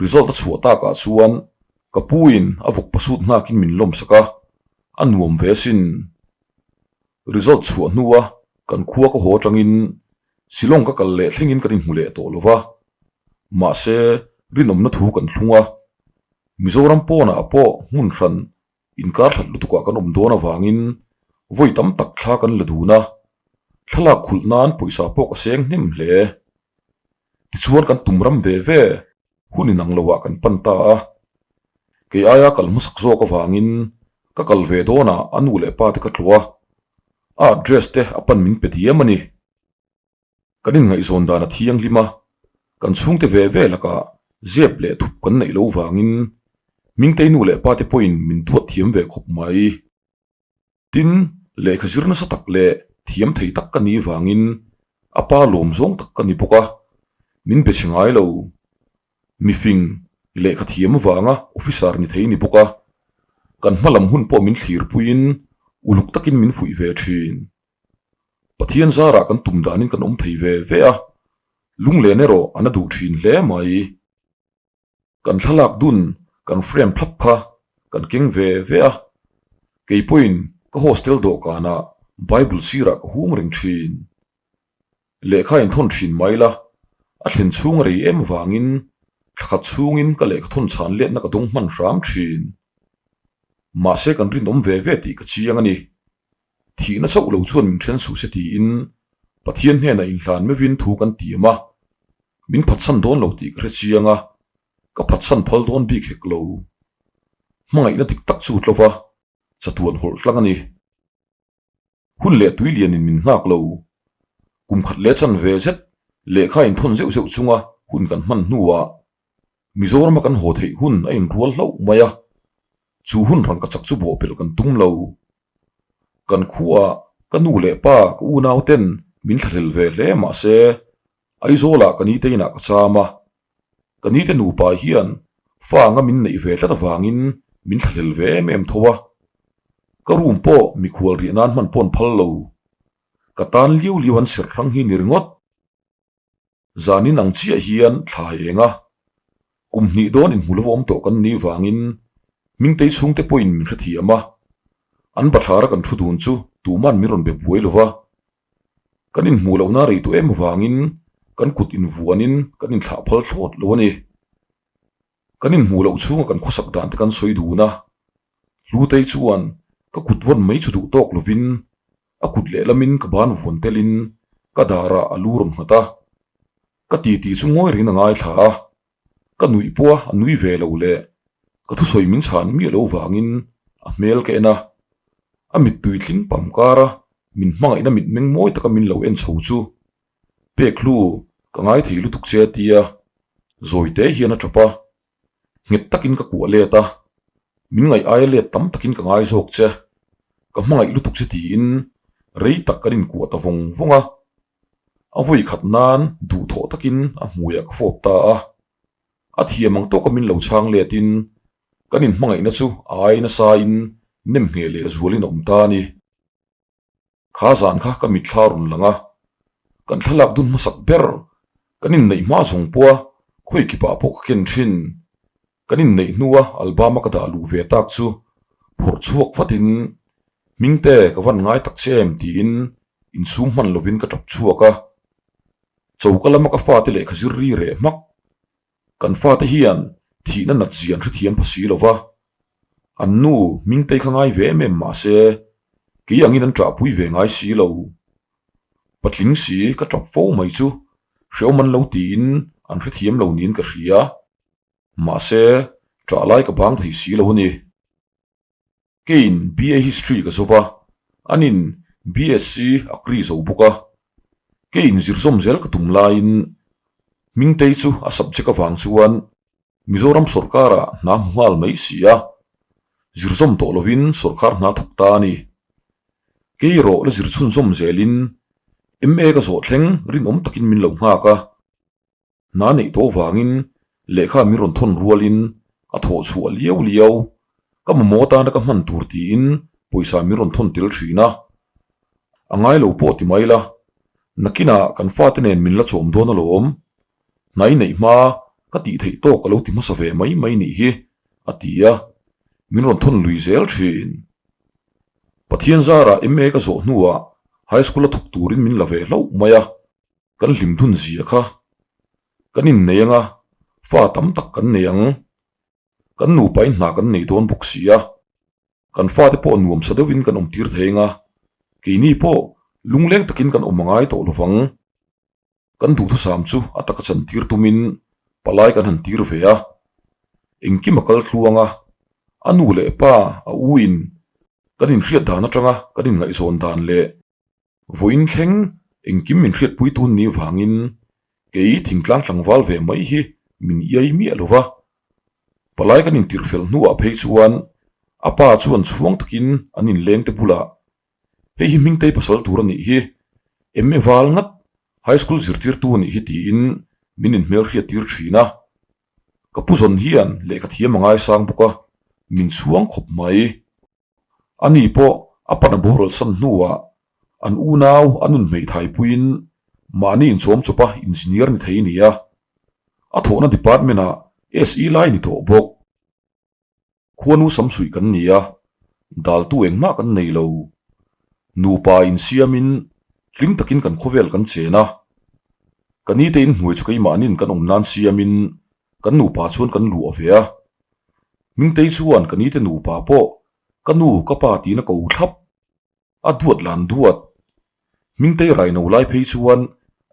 result a chhuah takah chuan ka pu in a vawk pasut nghakin min lawm sak a, a nuam ve asin. Result chhuah hnua kan khua ka haw atangin Shillong ka kal leh thlengin kan inhmu leh tawh lova, mahse rinawmna thu kan thlung a, Mizoram pawnah pawh hmun hran Inkar hlat lutukah kan awm dawn avangin vawi tam tak thla kan la dun a, thlalak khulh nan pawisa pawh ka seng hnem hle. Tichuan kan tum ram ve ve hun inang loah kan pan ta a, kei aia kal hmasak zawk avangin ka kal ve dawnah a nu leh pa te ka tlawh a, a address te a pan min pe diam a ni. Kan inngaihzawn dan a thianghlim a, kan chhungte ve ve lakah zep leh thup kan neih loh vangin Hmingtei nu leh pate pawhin min duat thiam ve khawp mai. Tin, lehkha zir nasa tak leh thiam thei tak ka nih vangin a pa lawm zawng tak ka ni bawk a, min be chhe ngai lo. Mifing, lehkha thiam avanga officer ni thei ni bawk a, kan hma lam hun pawh min thlirpuiin uluk takin min fuih ve thin. Pathian zarah kan tum danin kan awm thei ve ve a, lunglen erawh a na duh thin hle mai. Kan thlalak dun kan frame thlap kha kan keng ve ve a, kei pawhin ka hostel dawhkanah Bible sirah ka hung reng thin. Lehkha inthawn thin mai la, a thlen chhung a rei em avangin thlakhat chhungin ka lehkha thawn chhan letna ka dawng hman hram thin. Mahse kan rinawm ve ve tih ka chiang a ni. Thihna chauh lo chuan min then suh se tiin Pathian hnenah inhlan meuhin thu kan tiam a, min phatsan dawn lo tih ka hre chiang a, ka phatsan phal dawn bik hek lo. Hmangaihna dik tak chu tlova chatuan hawlh tlang a ni. Hun leh tui lianin min nghak lo. Kum khat leh chan ve zet lehkha inthawn zeuh zeuh chunga hun kan hman hnuah Mizorama kan haw theih hun a inrual hlauh mai a, chu hun rangka chak chu bawhpelh kan tum lo. Kan khuaah ka nu leh pa ka unau ten min thlahlel ve hle mah se Aizawlah ka nite inah ka cham a, ka nite nupa hian fa anga min neih ve tlat avangin min thlahlel ve em em tho a, ka room pawh mikhual riah nan hman pawh an phal lo. Ka tan liau liau an serh hrang hi ni ringawt. Zanin ang chiah hian thla eng a, kum hnih dawn inhmu lova awm tawh kan nih vangin Hmingtei chhungte pawhin min hrethiam a, an bathlara kan thu dun chu tuman min rawn be buai lova, kan inhmuh lohna rei tawh em avangin kan kut invuanin kan inthlah phal thlawt lo a ni. Kan inhmuh loh chhunga kan khawsak dan te kan sawi dun a, Hlutei chuan ka kut vawn mai chu duh tawk lovin a kut lehlamin ka ban vuan telin ka darah a lu rawn nghat a, ka titi chu ngawi rengin a ngaithla a. Ka nuih pawh a a nui ve lo leh ka thusawi min chhan miah lo vangin a hmel ka en a. A mittui tling pam kar a min hmangaihna mitmeng mawi taka min lo en chho chu pek hlu ka ngai thei lutuk che a ti a, zawi te hian a tap a. Nghet takin ka kuah let a, min ngaih aia let tam takin ka ngai zawk che, ka hmangaih lutuk che tiin rei tak kan inkuah ta vawng vawng a. A vawi khat nan duhthawh takin a hmuiah ka fawp ta a, a thiam ang tawka min lo chhang letin kan inhmangaihna chu a ai nasain nem ngheh leh zualin a awm ta a ni. Kha zan kha ka mitthla rawn lang a, kan thlalak dun hmasak ber, kan inneih hma zawng pawha khawi kipah pawh ka ken thin. Kan inneih hnua album a ka dah luh ve tak chu phawrh chhuak vatin Hmingte ka van ngai tak che em tiin insum hman lovin ka tap chhuak a. Choka lama ka fate lehkha zir ri reh hmak. Kan fate hian thihna nat zia an hrethiam pha si lova, an nu Hmingtei kha ngai ve em em mah se kei angin an ṭahpui ve ngai si lo. Patling si ka ṭap fo mai chu hrehawm an lo tiin an hrethiam lo niin ka hria. Mahse, ṭah lai ka bang thei si lo a ni. Keiin BA History ka zo va, anin BSc Agri zo bawk a. Keiin zirzawm zel ka tum laiin Hmingtei chu a subject avang chuan Mizoram sawrkarah hna hmu nghal mai si a, zirzawm tawh lovin sawrkar hna thawk ta a ni. Kei erawh la zir chhunzawm zelin MA ka zawh thleng rinawm takin min lo nghak a. Hna neih tawh vangin lehkha min rawn thawn rualin a thawh chhuah liau liau, ka mamawh atana ka hman tur tiin pawisa min rawn thawn tel thin a. A ngai lo pawh ti mai la, nakinah kan fate nen min la chawm dawn alawm. Hna i neih hma ka tih theih tawk a lo ti hmasa ve mai mai nih hi, a ti a, min rawn thawn lui zel thin. Pathian zarah MA ka zawh hnuah High School a thawk turin min la ve hlauh mai a. Kan hlim thun zia kha kan innei ang a, fa tam tak kan nei ang. Kan nupain hna kan nei dawn bawk si a, kan fate pawh nuamsa deuhin kan awm tir thei ang a, keini pawh lungleng takin kan awm a ngai tawh lovang. Kan duhthusam chu a taka chantir tumin palai kan han tir ve a, engkim a kal thluang a, a nu leh pa a u in kan inhriat dan atanga kan inngaihzawn dan leh Vawiin thleng engkim min hriatpui tun ni vangin kei thingtlang tlangval ve mai hi min iai miah lo va. Palai kan intirh fel hnuah phei chuan a pa chuan chhuang takin an inlengte bulah, Hei hi Hmingtei pasal tur a nih hi, MA val ngat High School zirtirtu a nih hi tiin min inhmelhriattir thin a. Ka pu zawn hian lehkha thiam a ngaisang bawk a, min chhuang khawp mai. Ani pawh a pan a boral san hnuah an unau a nun hmeithai puiin mahni inchawm chawpa engineer ni thei a ni a, a thawhna department ah SE lai ni tawh bawk. Khuanu samsuih kan ni a, daltu engmah kan nei lo. Nupa insiamin hlim takin kan khawvel kan chen a, ka nite inhnuai chu keimahniin kan awm nan siamin kan nupa chuan kan luah ve a. Hmingtei chuan ka nite nupa pawh ka nu ka pa tiin a ko thlap, a duat lan duat. Hmingtei raino lai phei chuan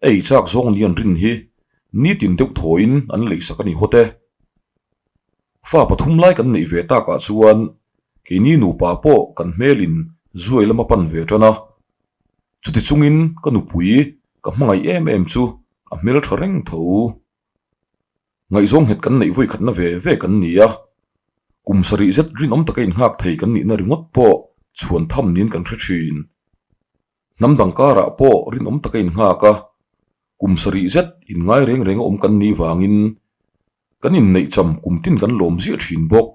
a ei chak zawng ni an rin hi nitin deuh thawiin an leisak a ni hawt e. Fa pathum lai kan neih ve takah chuan keini nupa pawh kan hmelin zuai lama pan ve tan a. Chuti chungin ka nupui ka hmangaih em em chu a hmeltha reng tho. Ngaihzawng nghet kan neih vawi khatna ve ve kan ni a, kum sarih zet rinawm taka innghak thei kan nihna ringawt pawh chhuan tham niin kan hre thin. Hnam dang karah pawh rinawm taka innghak a, kum sarih zet inngai reng renga awm kan nih vangin kan inneih cham kum tin kan lawm ziah thin bawk.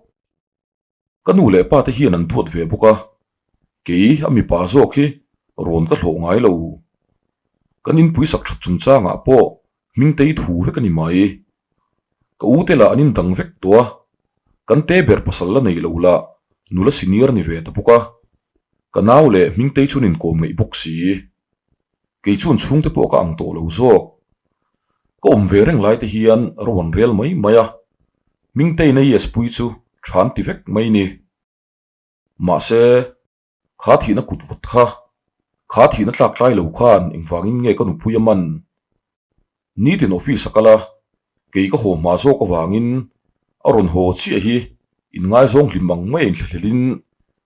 Ka nu leh pa te hian an duat ve bawk a, kei a mipa zawk hi rawn ka hlawh ngai lo. Kan inpui sak that chungchangah pawh Hmingtei thu vek a ni mai. Ka u te lah an indang vek tawh a, kan te ber pasal la nei lo lah nula senior ni ve ta bawk a, ka nau leh Hmingtei chuan inkawm ngeih bawk si. Kei chuan chhungte pawh ka ang tawh lo zawk. Ka awm ve reng lai te hian ro an rel mai mai a, Hmingtein a yes pui chu tha an ti vek mai ni. Mahse, kha thihna kut vawt kha, kha thihna tlak tlai lo khan engvangin nge ka nupui a man? Nitin office a kal a. Kei ka haw hma zawk avangin a rawn haw chiah hi inngaizawng hlim ang mai a inthlahlelin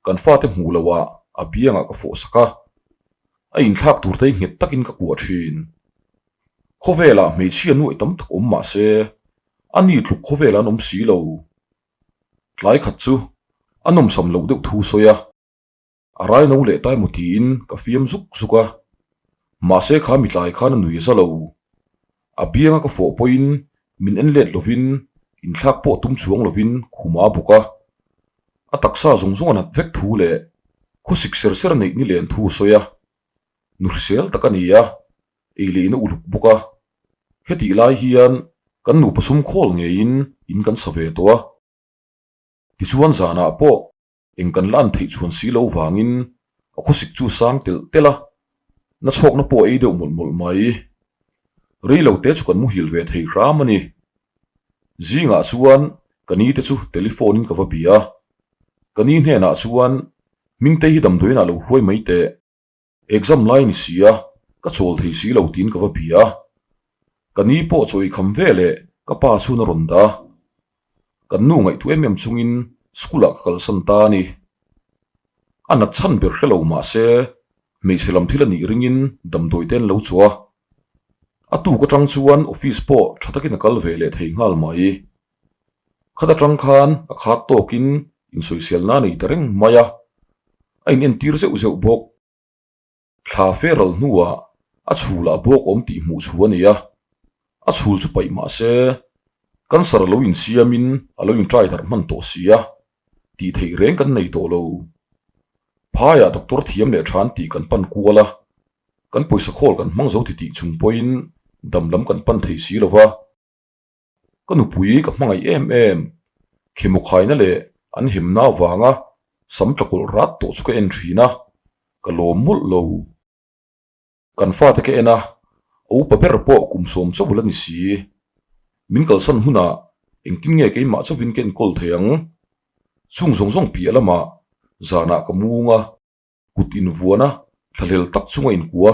kan fate hmuh loh ah a biangah ka fawh sak a, a inthlak tur te hi nghet takin ka kuah thin. Khawvelah hmeichhia nuaih tam tak awm mah se a ni tluk khawvel an awm si lo. Tlai khat chu a nawmsam loh deuh thu sawi a, a raino leh ta emaw tiin ka fiam zuk zuk a, mahse kha mi tlai khan a nui za lo. A bianga ka fawh pawhin min en let lovin inthlak pawh tum chuang lovin khum a bawk a, a taksa zawng zawng a nat vek thu leh khawsik ser ser neih ni len thu a sawi a, nu hrisel tak a ni a, ei leh in a uluk bawk a, hetih lai hian kan nupa sum khawl ngeiin in kan sa ve tawh a, tichuan zanah pawh eng kan la an theih chhuan si lo vangin a khawsik chu sang telh telh a, na chhawkna pawh a ei deuh mawlh mawlh mai. Rei lo te chu kan muhil ve thei hram a ni. Zingah chuan ka ni te chu telephone in ka va bia a, ka ni hnenah chuan Hmingtei hi damdawiin ah lo hruai mai teh. Exam lai ni si a, ka chawl thei si lo tiin ka va bia a. Ka ni pawh chaw i kham ve leh ka pa chhun a rawn dah a. Kan nu ngaihtuah em em chungin school ah ka kalsan ta a ni. A nat chhan ber hre lo mah se hmeichhe lam thil a nih ringin damdawi te an lo chawh a. A tuk atang chuan office pawh tha takin a kal ve leh thei nghal mai. Khat atang khan a khat tawkin insawiselna a nei ta reng mai a, a inentir zeuh zeuh bawk. Thla fe ral hnuah a chhulah bawk awm tih hmuh chhu a nei a, a chhul chu paih mah se cancer lo insiamin a lo intrai darh hman tawh si a, tih theih reng kan nei tawh lo. Phaiah doctor thiam leh than tih kan pan kual a, kan pawisa khawl kan hmang zo titih chung pawhin dam lam kan pan thei si lo va. Ka nupui ka hmangaih em em, khemawkhaina leh an hemna avanga sam tlakawlh rat tawh chu ka en thin a, ka lawm mawlh lo. Kan fate ka en a, a upa ber pawh kum sawm chauh la ni si. Min kalsan hunah engtin nge keimah chauhin ka enkawl thei ang? Chung zawng zawng piah lamah zanah ka mung a. Kut invuan a, thlahlel tak chunga inkua,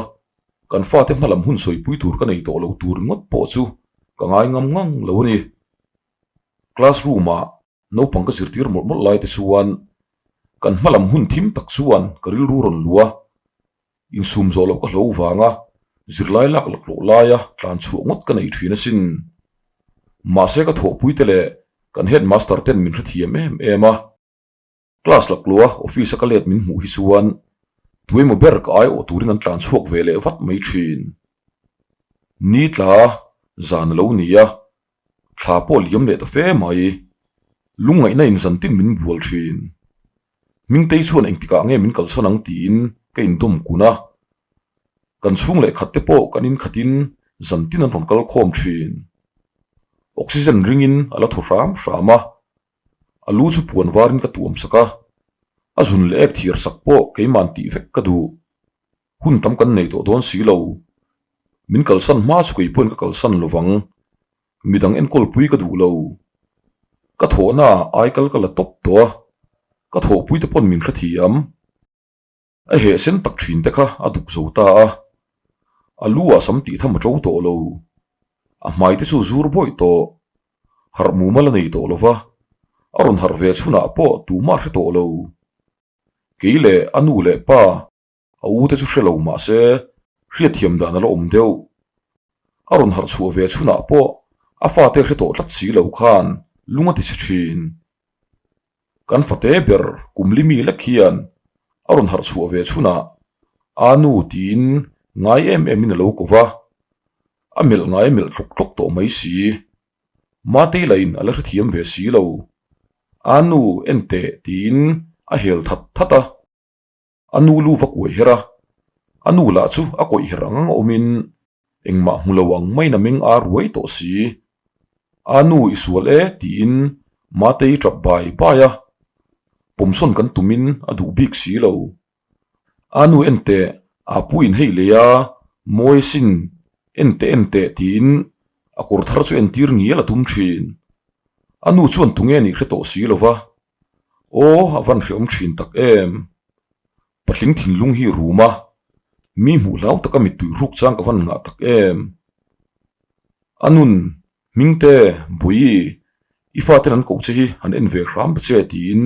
kan fate hmalam hun sawipui tur ka nei tawh lo tur ringawt pawh chu ka ngai ngam ngang lo a ni. Class room ah naupang ka zirtir mawlh mawlh lai te chuan kan hmalam hun thim tak chuan ka rilru rawn luh a, insum zawh loh ka hlo vanga zirlai lak laklawh laia tlan chhuah ngawt ka nei thin asin. Mahse ka thawhpui te leh kan headmaster ten min hrethiam em em a. Class laklua office a ka let min hmuh hi chuan tuemaw ber ka aiawh turin an tlan chhuak ve leh vat mai thin. Ni tla zan a lo ni a, thla pawh liam leh ta fe mai. Lungngaihna in zan tin min bual thin. Hmingtei chuan engtikah nge min kalsan ang tiin ka indawm kun a. Kan chhung leh khat te pawh kan inkhatin zan tin an rawn kal khawm thin. Oxygen ringin a la thaw hram hram a. A lu chu puan varin ka tuam sak a, a zun leh ek thiar sak pawh keima'n tih vek ka duh. Hun tam kan nei tawh dawn si lo. Min kalsan hma chu kei pawhin ka kalsan lo vang. Midang enkawlpui ka duh lo. Ka thawhna ah aikal ka la tawp tawh a, ka thawhpui te pawn min hrethiam. A heh sen tak thin te kha a duk zo ta a, a lu ah sam tih tham a to tawh lo. A hmai te chu zur bawih tawh, harh mumal a nei tawh lo va, a rawn harh ve chhunah pawh tumah hre tawh lo. Kei leh a nu leh pa, a u te chu hre lo mah se hriatthiam dan a la awm deuh. A rawn harh chhuah ve chhunah pawh a fate hre tawh tlat si lo khan lung a ti chhe thin. Kan fate ber kum li mi lek hian a rawn harh chhuah ve chhunah a nu tiin ngai em em in a lo ko va, a melh ngai a melh tlawk tlawk tawh mai si. Matei lah in a la hrethiam ve si lo. A nu en teh tiin a hel that that a. A nu lu va kuai her a, a nu lah chu a kawih her ang ang a awmin engmah hmu lo ang maiin a meng ar ruai tawh si. A nu i sual e tiin Matei tap bai bai a, pawmsawn kan tumin a duh bik si lo. A nu en teh, a pu in hei lei a, mawi sin, en teh en teh tiin a kawr thar chu entir ngial a tum thin. A nu chuan tunge nih hre tawh si lo va, Aw a van hreawm thin tak em? Patling thinlung hi rum a, mi hmuh hlau taka mittui hruk chang ka van ngah tak em? A nun. Hmingte, Bawihi, i faten an koh che hi han en ve hram ta che tiin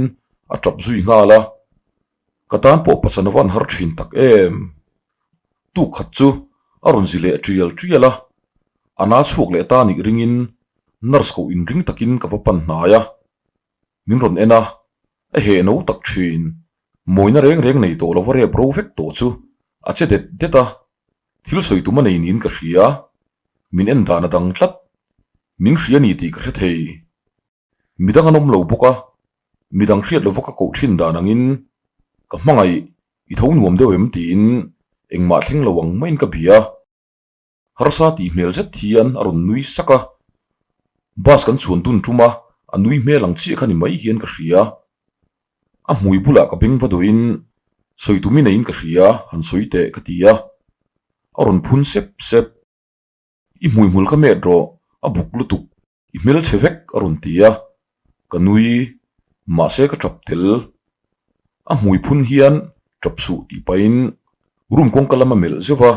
a tap zui nghal a. Ka tan pawh pachan a van har thin tak em. Tuk khat chu a rawn zi leh tial tial a, a na chhuak leh ta nih ringin nurse koh inring takin ka va pan hnai a. Min rawn en a, a heh no tak thin. Mawina reng reng nei tawh lova rep ro vek tawh chu a che det det a, thil sawi tum a nei niin ka hria. Min en dan a dang tlat. Min hria ni tih ka hre thei. Midang an awm lo bawk a, midang hriat lova ka koh thin dan angin ka hmangaih i tho nuam deuh em tiin engmah thleng lo ang maiin ka bia. Harsa tih hmel zet hian a rawn nui sak a, bus kan chhuan dun tum a, a nui hmel ang chiah kha ni mai hian ka hria. A hmui bulah ka beng va dawhin sawi tumi neiin ka hria, han sawi teh ka ti a, a rawn phun sep sep. I hmui hmul kha met rawh, a buk lutuk, i hmelchhe vek a rawn ti a, ka nui, mahse ka tap tel. A hmui phun hian tap suh tih pahin room kawngka lam a melh zeuh va,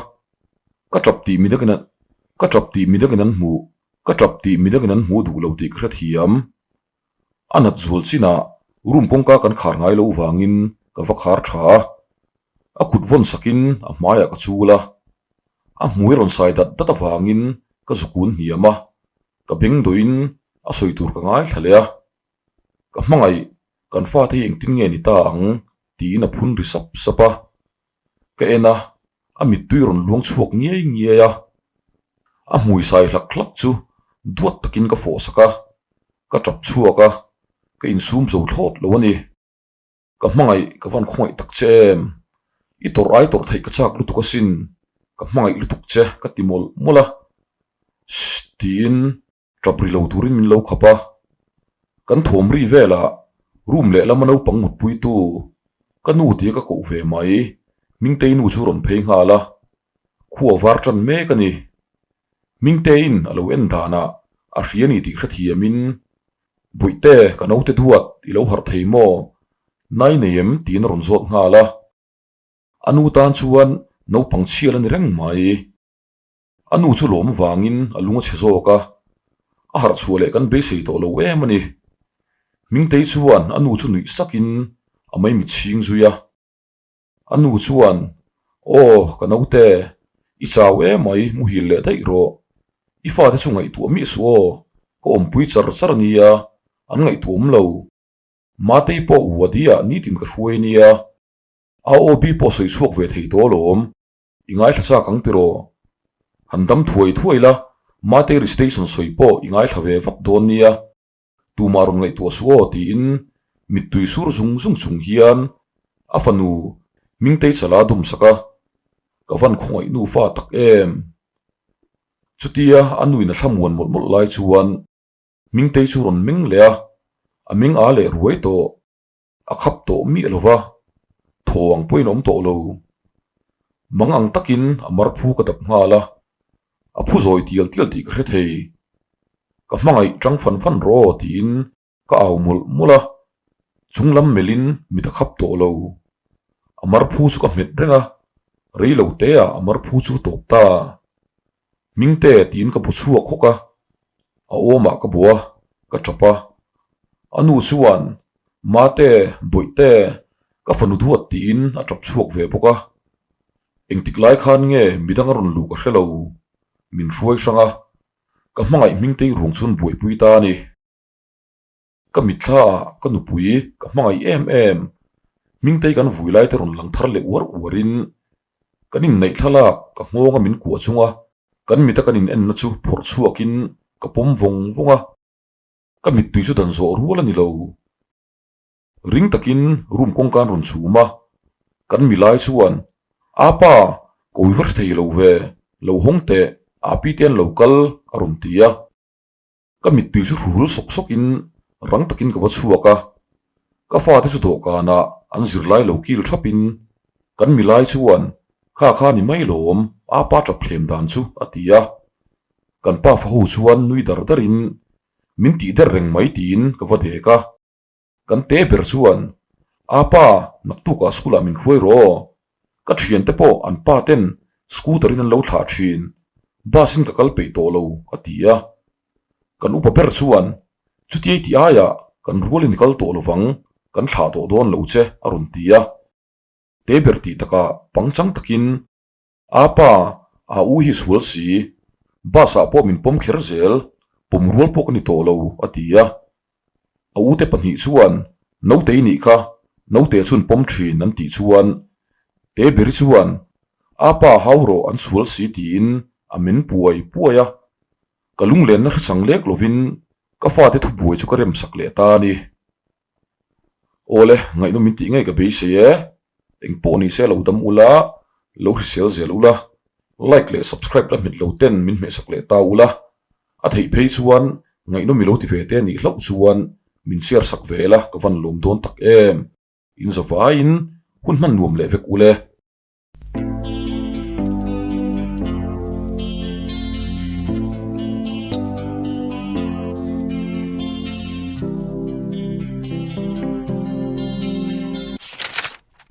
ka tap tih midangin an ka tap tih midangin an hmuh, ka tap tih midangin an hmuh duh lo tih ka hrethiam. A nat zual chinah room kawngka kan khar ngai lo vangin ka va khar tha a, a kut vawn sakin a hmaiah ka chul a, a hmui rawn sai dat dat avangin ka zukun hniam a, ka beng dawhin a sawi tur ka ngaithla leh a, ka hmangaih kan fate hi engtin nge ni ta ang tiin a phun ri sap sap a, ka en a, a mittui rawn luang chhuak ngiai ngiai a, a hmui sai hlak hlak chu duat takin ka fawh sak a, ka tap chhuak a, ka insum zo thlawt lo a ni. Ka hmangaih ka van khawngaih tak che em? I tawrh ai tawrh theih ka chak lutuk asin, ka hmangaih lutuk che ka ti mawlh mawlh a, Shh tiin tap ri lo turin min lo khap a, kan thawm ri velah room lehlam a naupang mutpuitu ka nu tia ka koh ve mai, Hmingtei nu chu rawn phei nghal a, khua var tan mek a ni. Hmingteiin a lo en danah a hria ni tih hrethiamin Bawihte, ka naute duat, i lo harh thei maw? Nai nei em? tiin a rawn zawt nghal a. A nu tan chuan naupang chhial a ni reng mai. A nu chu lawm vangin a lung a chhe zawk a, a harh chhuah leh kan beisei tawh lo em a ni. Hmingtei chuan a nu chu nuih sakin a maimit chhing zui a. A nu chuan, Aw, ka naute, i chau emai, muhil leh daih rawh. I fate chu ngaihtuah miah suh aw, ka awmpui char char a nia, an ngaihtuah awm lo. Matei pawh Wadi-ah nitin ka hruai a nia, AOB pawh sawi chhuak ve thei tawh alawm, i ngaithla chak ang tiraw? Han dam thuai thuai la, Matei recitation sawi pawh i ngaithla ve vat dawn nia. Tumah rawn ngaihtuah suh aw tiin mittui sur zung zung chung hian a fanu Hmingtei chala dum sak a, ka van khawngaih nufa tak em. Chutia a nuin a thlamuan mawlh mawlh lai chuan Hmingtei chu rawn meng leh a, a meng a leh ruai tawh. A khap tawh miah lo va, thaw ang pawhin a awm tawh lo. Mang ang takin a mar phu ka dap nghal a, a phu zawi tial tial tih ka hre thei. Ka hmangaih tang fan fan rawh tiin ka au mawlh mawlh a, chung lam melhin mit a khap tawh lo. A mar phu chu ka hmet reng a, rei lo teah a mar phu chu tawp ta. Hmingte tiin ka bu chhuak hawk a, a awmah ka bu a, ka tap a. A nu chuan, Mate, Bawihte, ka fanu duat tiin a tap chhuak ve bawk a. Engtik lai khan nge midang a rawn luh ka hre lo, min hruai hrang a, ka hmangaih Hmingtei ruang chuan buaipui ta a ni. Ka mitthla ah ka nupui ka hmangaih em em, Hmingtei kan vui lai te rawn lang thar leh uar uar in kan inneih thlalak ka nghawng a min kuah chung a, kan mit a kan in enna chu phawrh chhuak in ka pawm vawng vawng a, ka mittui chu dan zawh rual a ni lo. Ring takin room kawngka an rawn chhum a, kan milai chuan Apa, ka ui va hre thei lo ve, lo hawng teh, Api te an lo kal a rawn ti a. Ka mittui chu hruhul sawk sawkin rang takin ka va chhuak a, ka fate chu dawhkanah an zirlai lo kil thapin kan milai chuan kha kha ni mai lawm a pa tap thlem dan chu a ti a. Kan pa faho chuan nui dar darin min tih der reng mai tiin ka va dek a. Kan te ber chuan, Apa, naktukah school-ah min hruai rawh aw. Ka thiante pawh an pa ten scooter-in an lo thlah thin. Bus-in ka kal peih tawh lo, a ti a. Kan upa ber chuan, Chutiai tih aiah kan rualin i kal tawh lovang, kan thlah tawh dawn lo che, a rawn ti a. Te ber tih takah pangchang takin, A pa, a u hi sual si, bus ah pawh min pawm kher zel, pawm rual pawh ka ni tawh lo, a ti a. A ute pahnih chuan, Naute i nih kha, naute chun pawm thin an tih chuan, Te beri chuan, A pa hau rawh an sual si tiin a men puai puai a. Ka lunglenna hrechang lek lovin ka fate thubuai chu ka remsak leh ta a ni. Awle, ngaihnawm min tih ngei ka beisei e. Engpawh ni se lo dam ula, lo hrisel zel ula, like leh subscribe la hmet lo ten min hmehsak leh ta ula, a theih phei chuan ngaihnawm i lo ti ve te nih hlauh chuan min share sak ve la ka van lawm dawn tak em. In zavaiin hun hman nuam leh vek ule.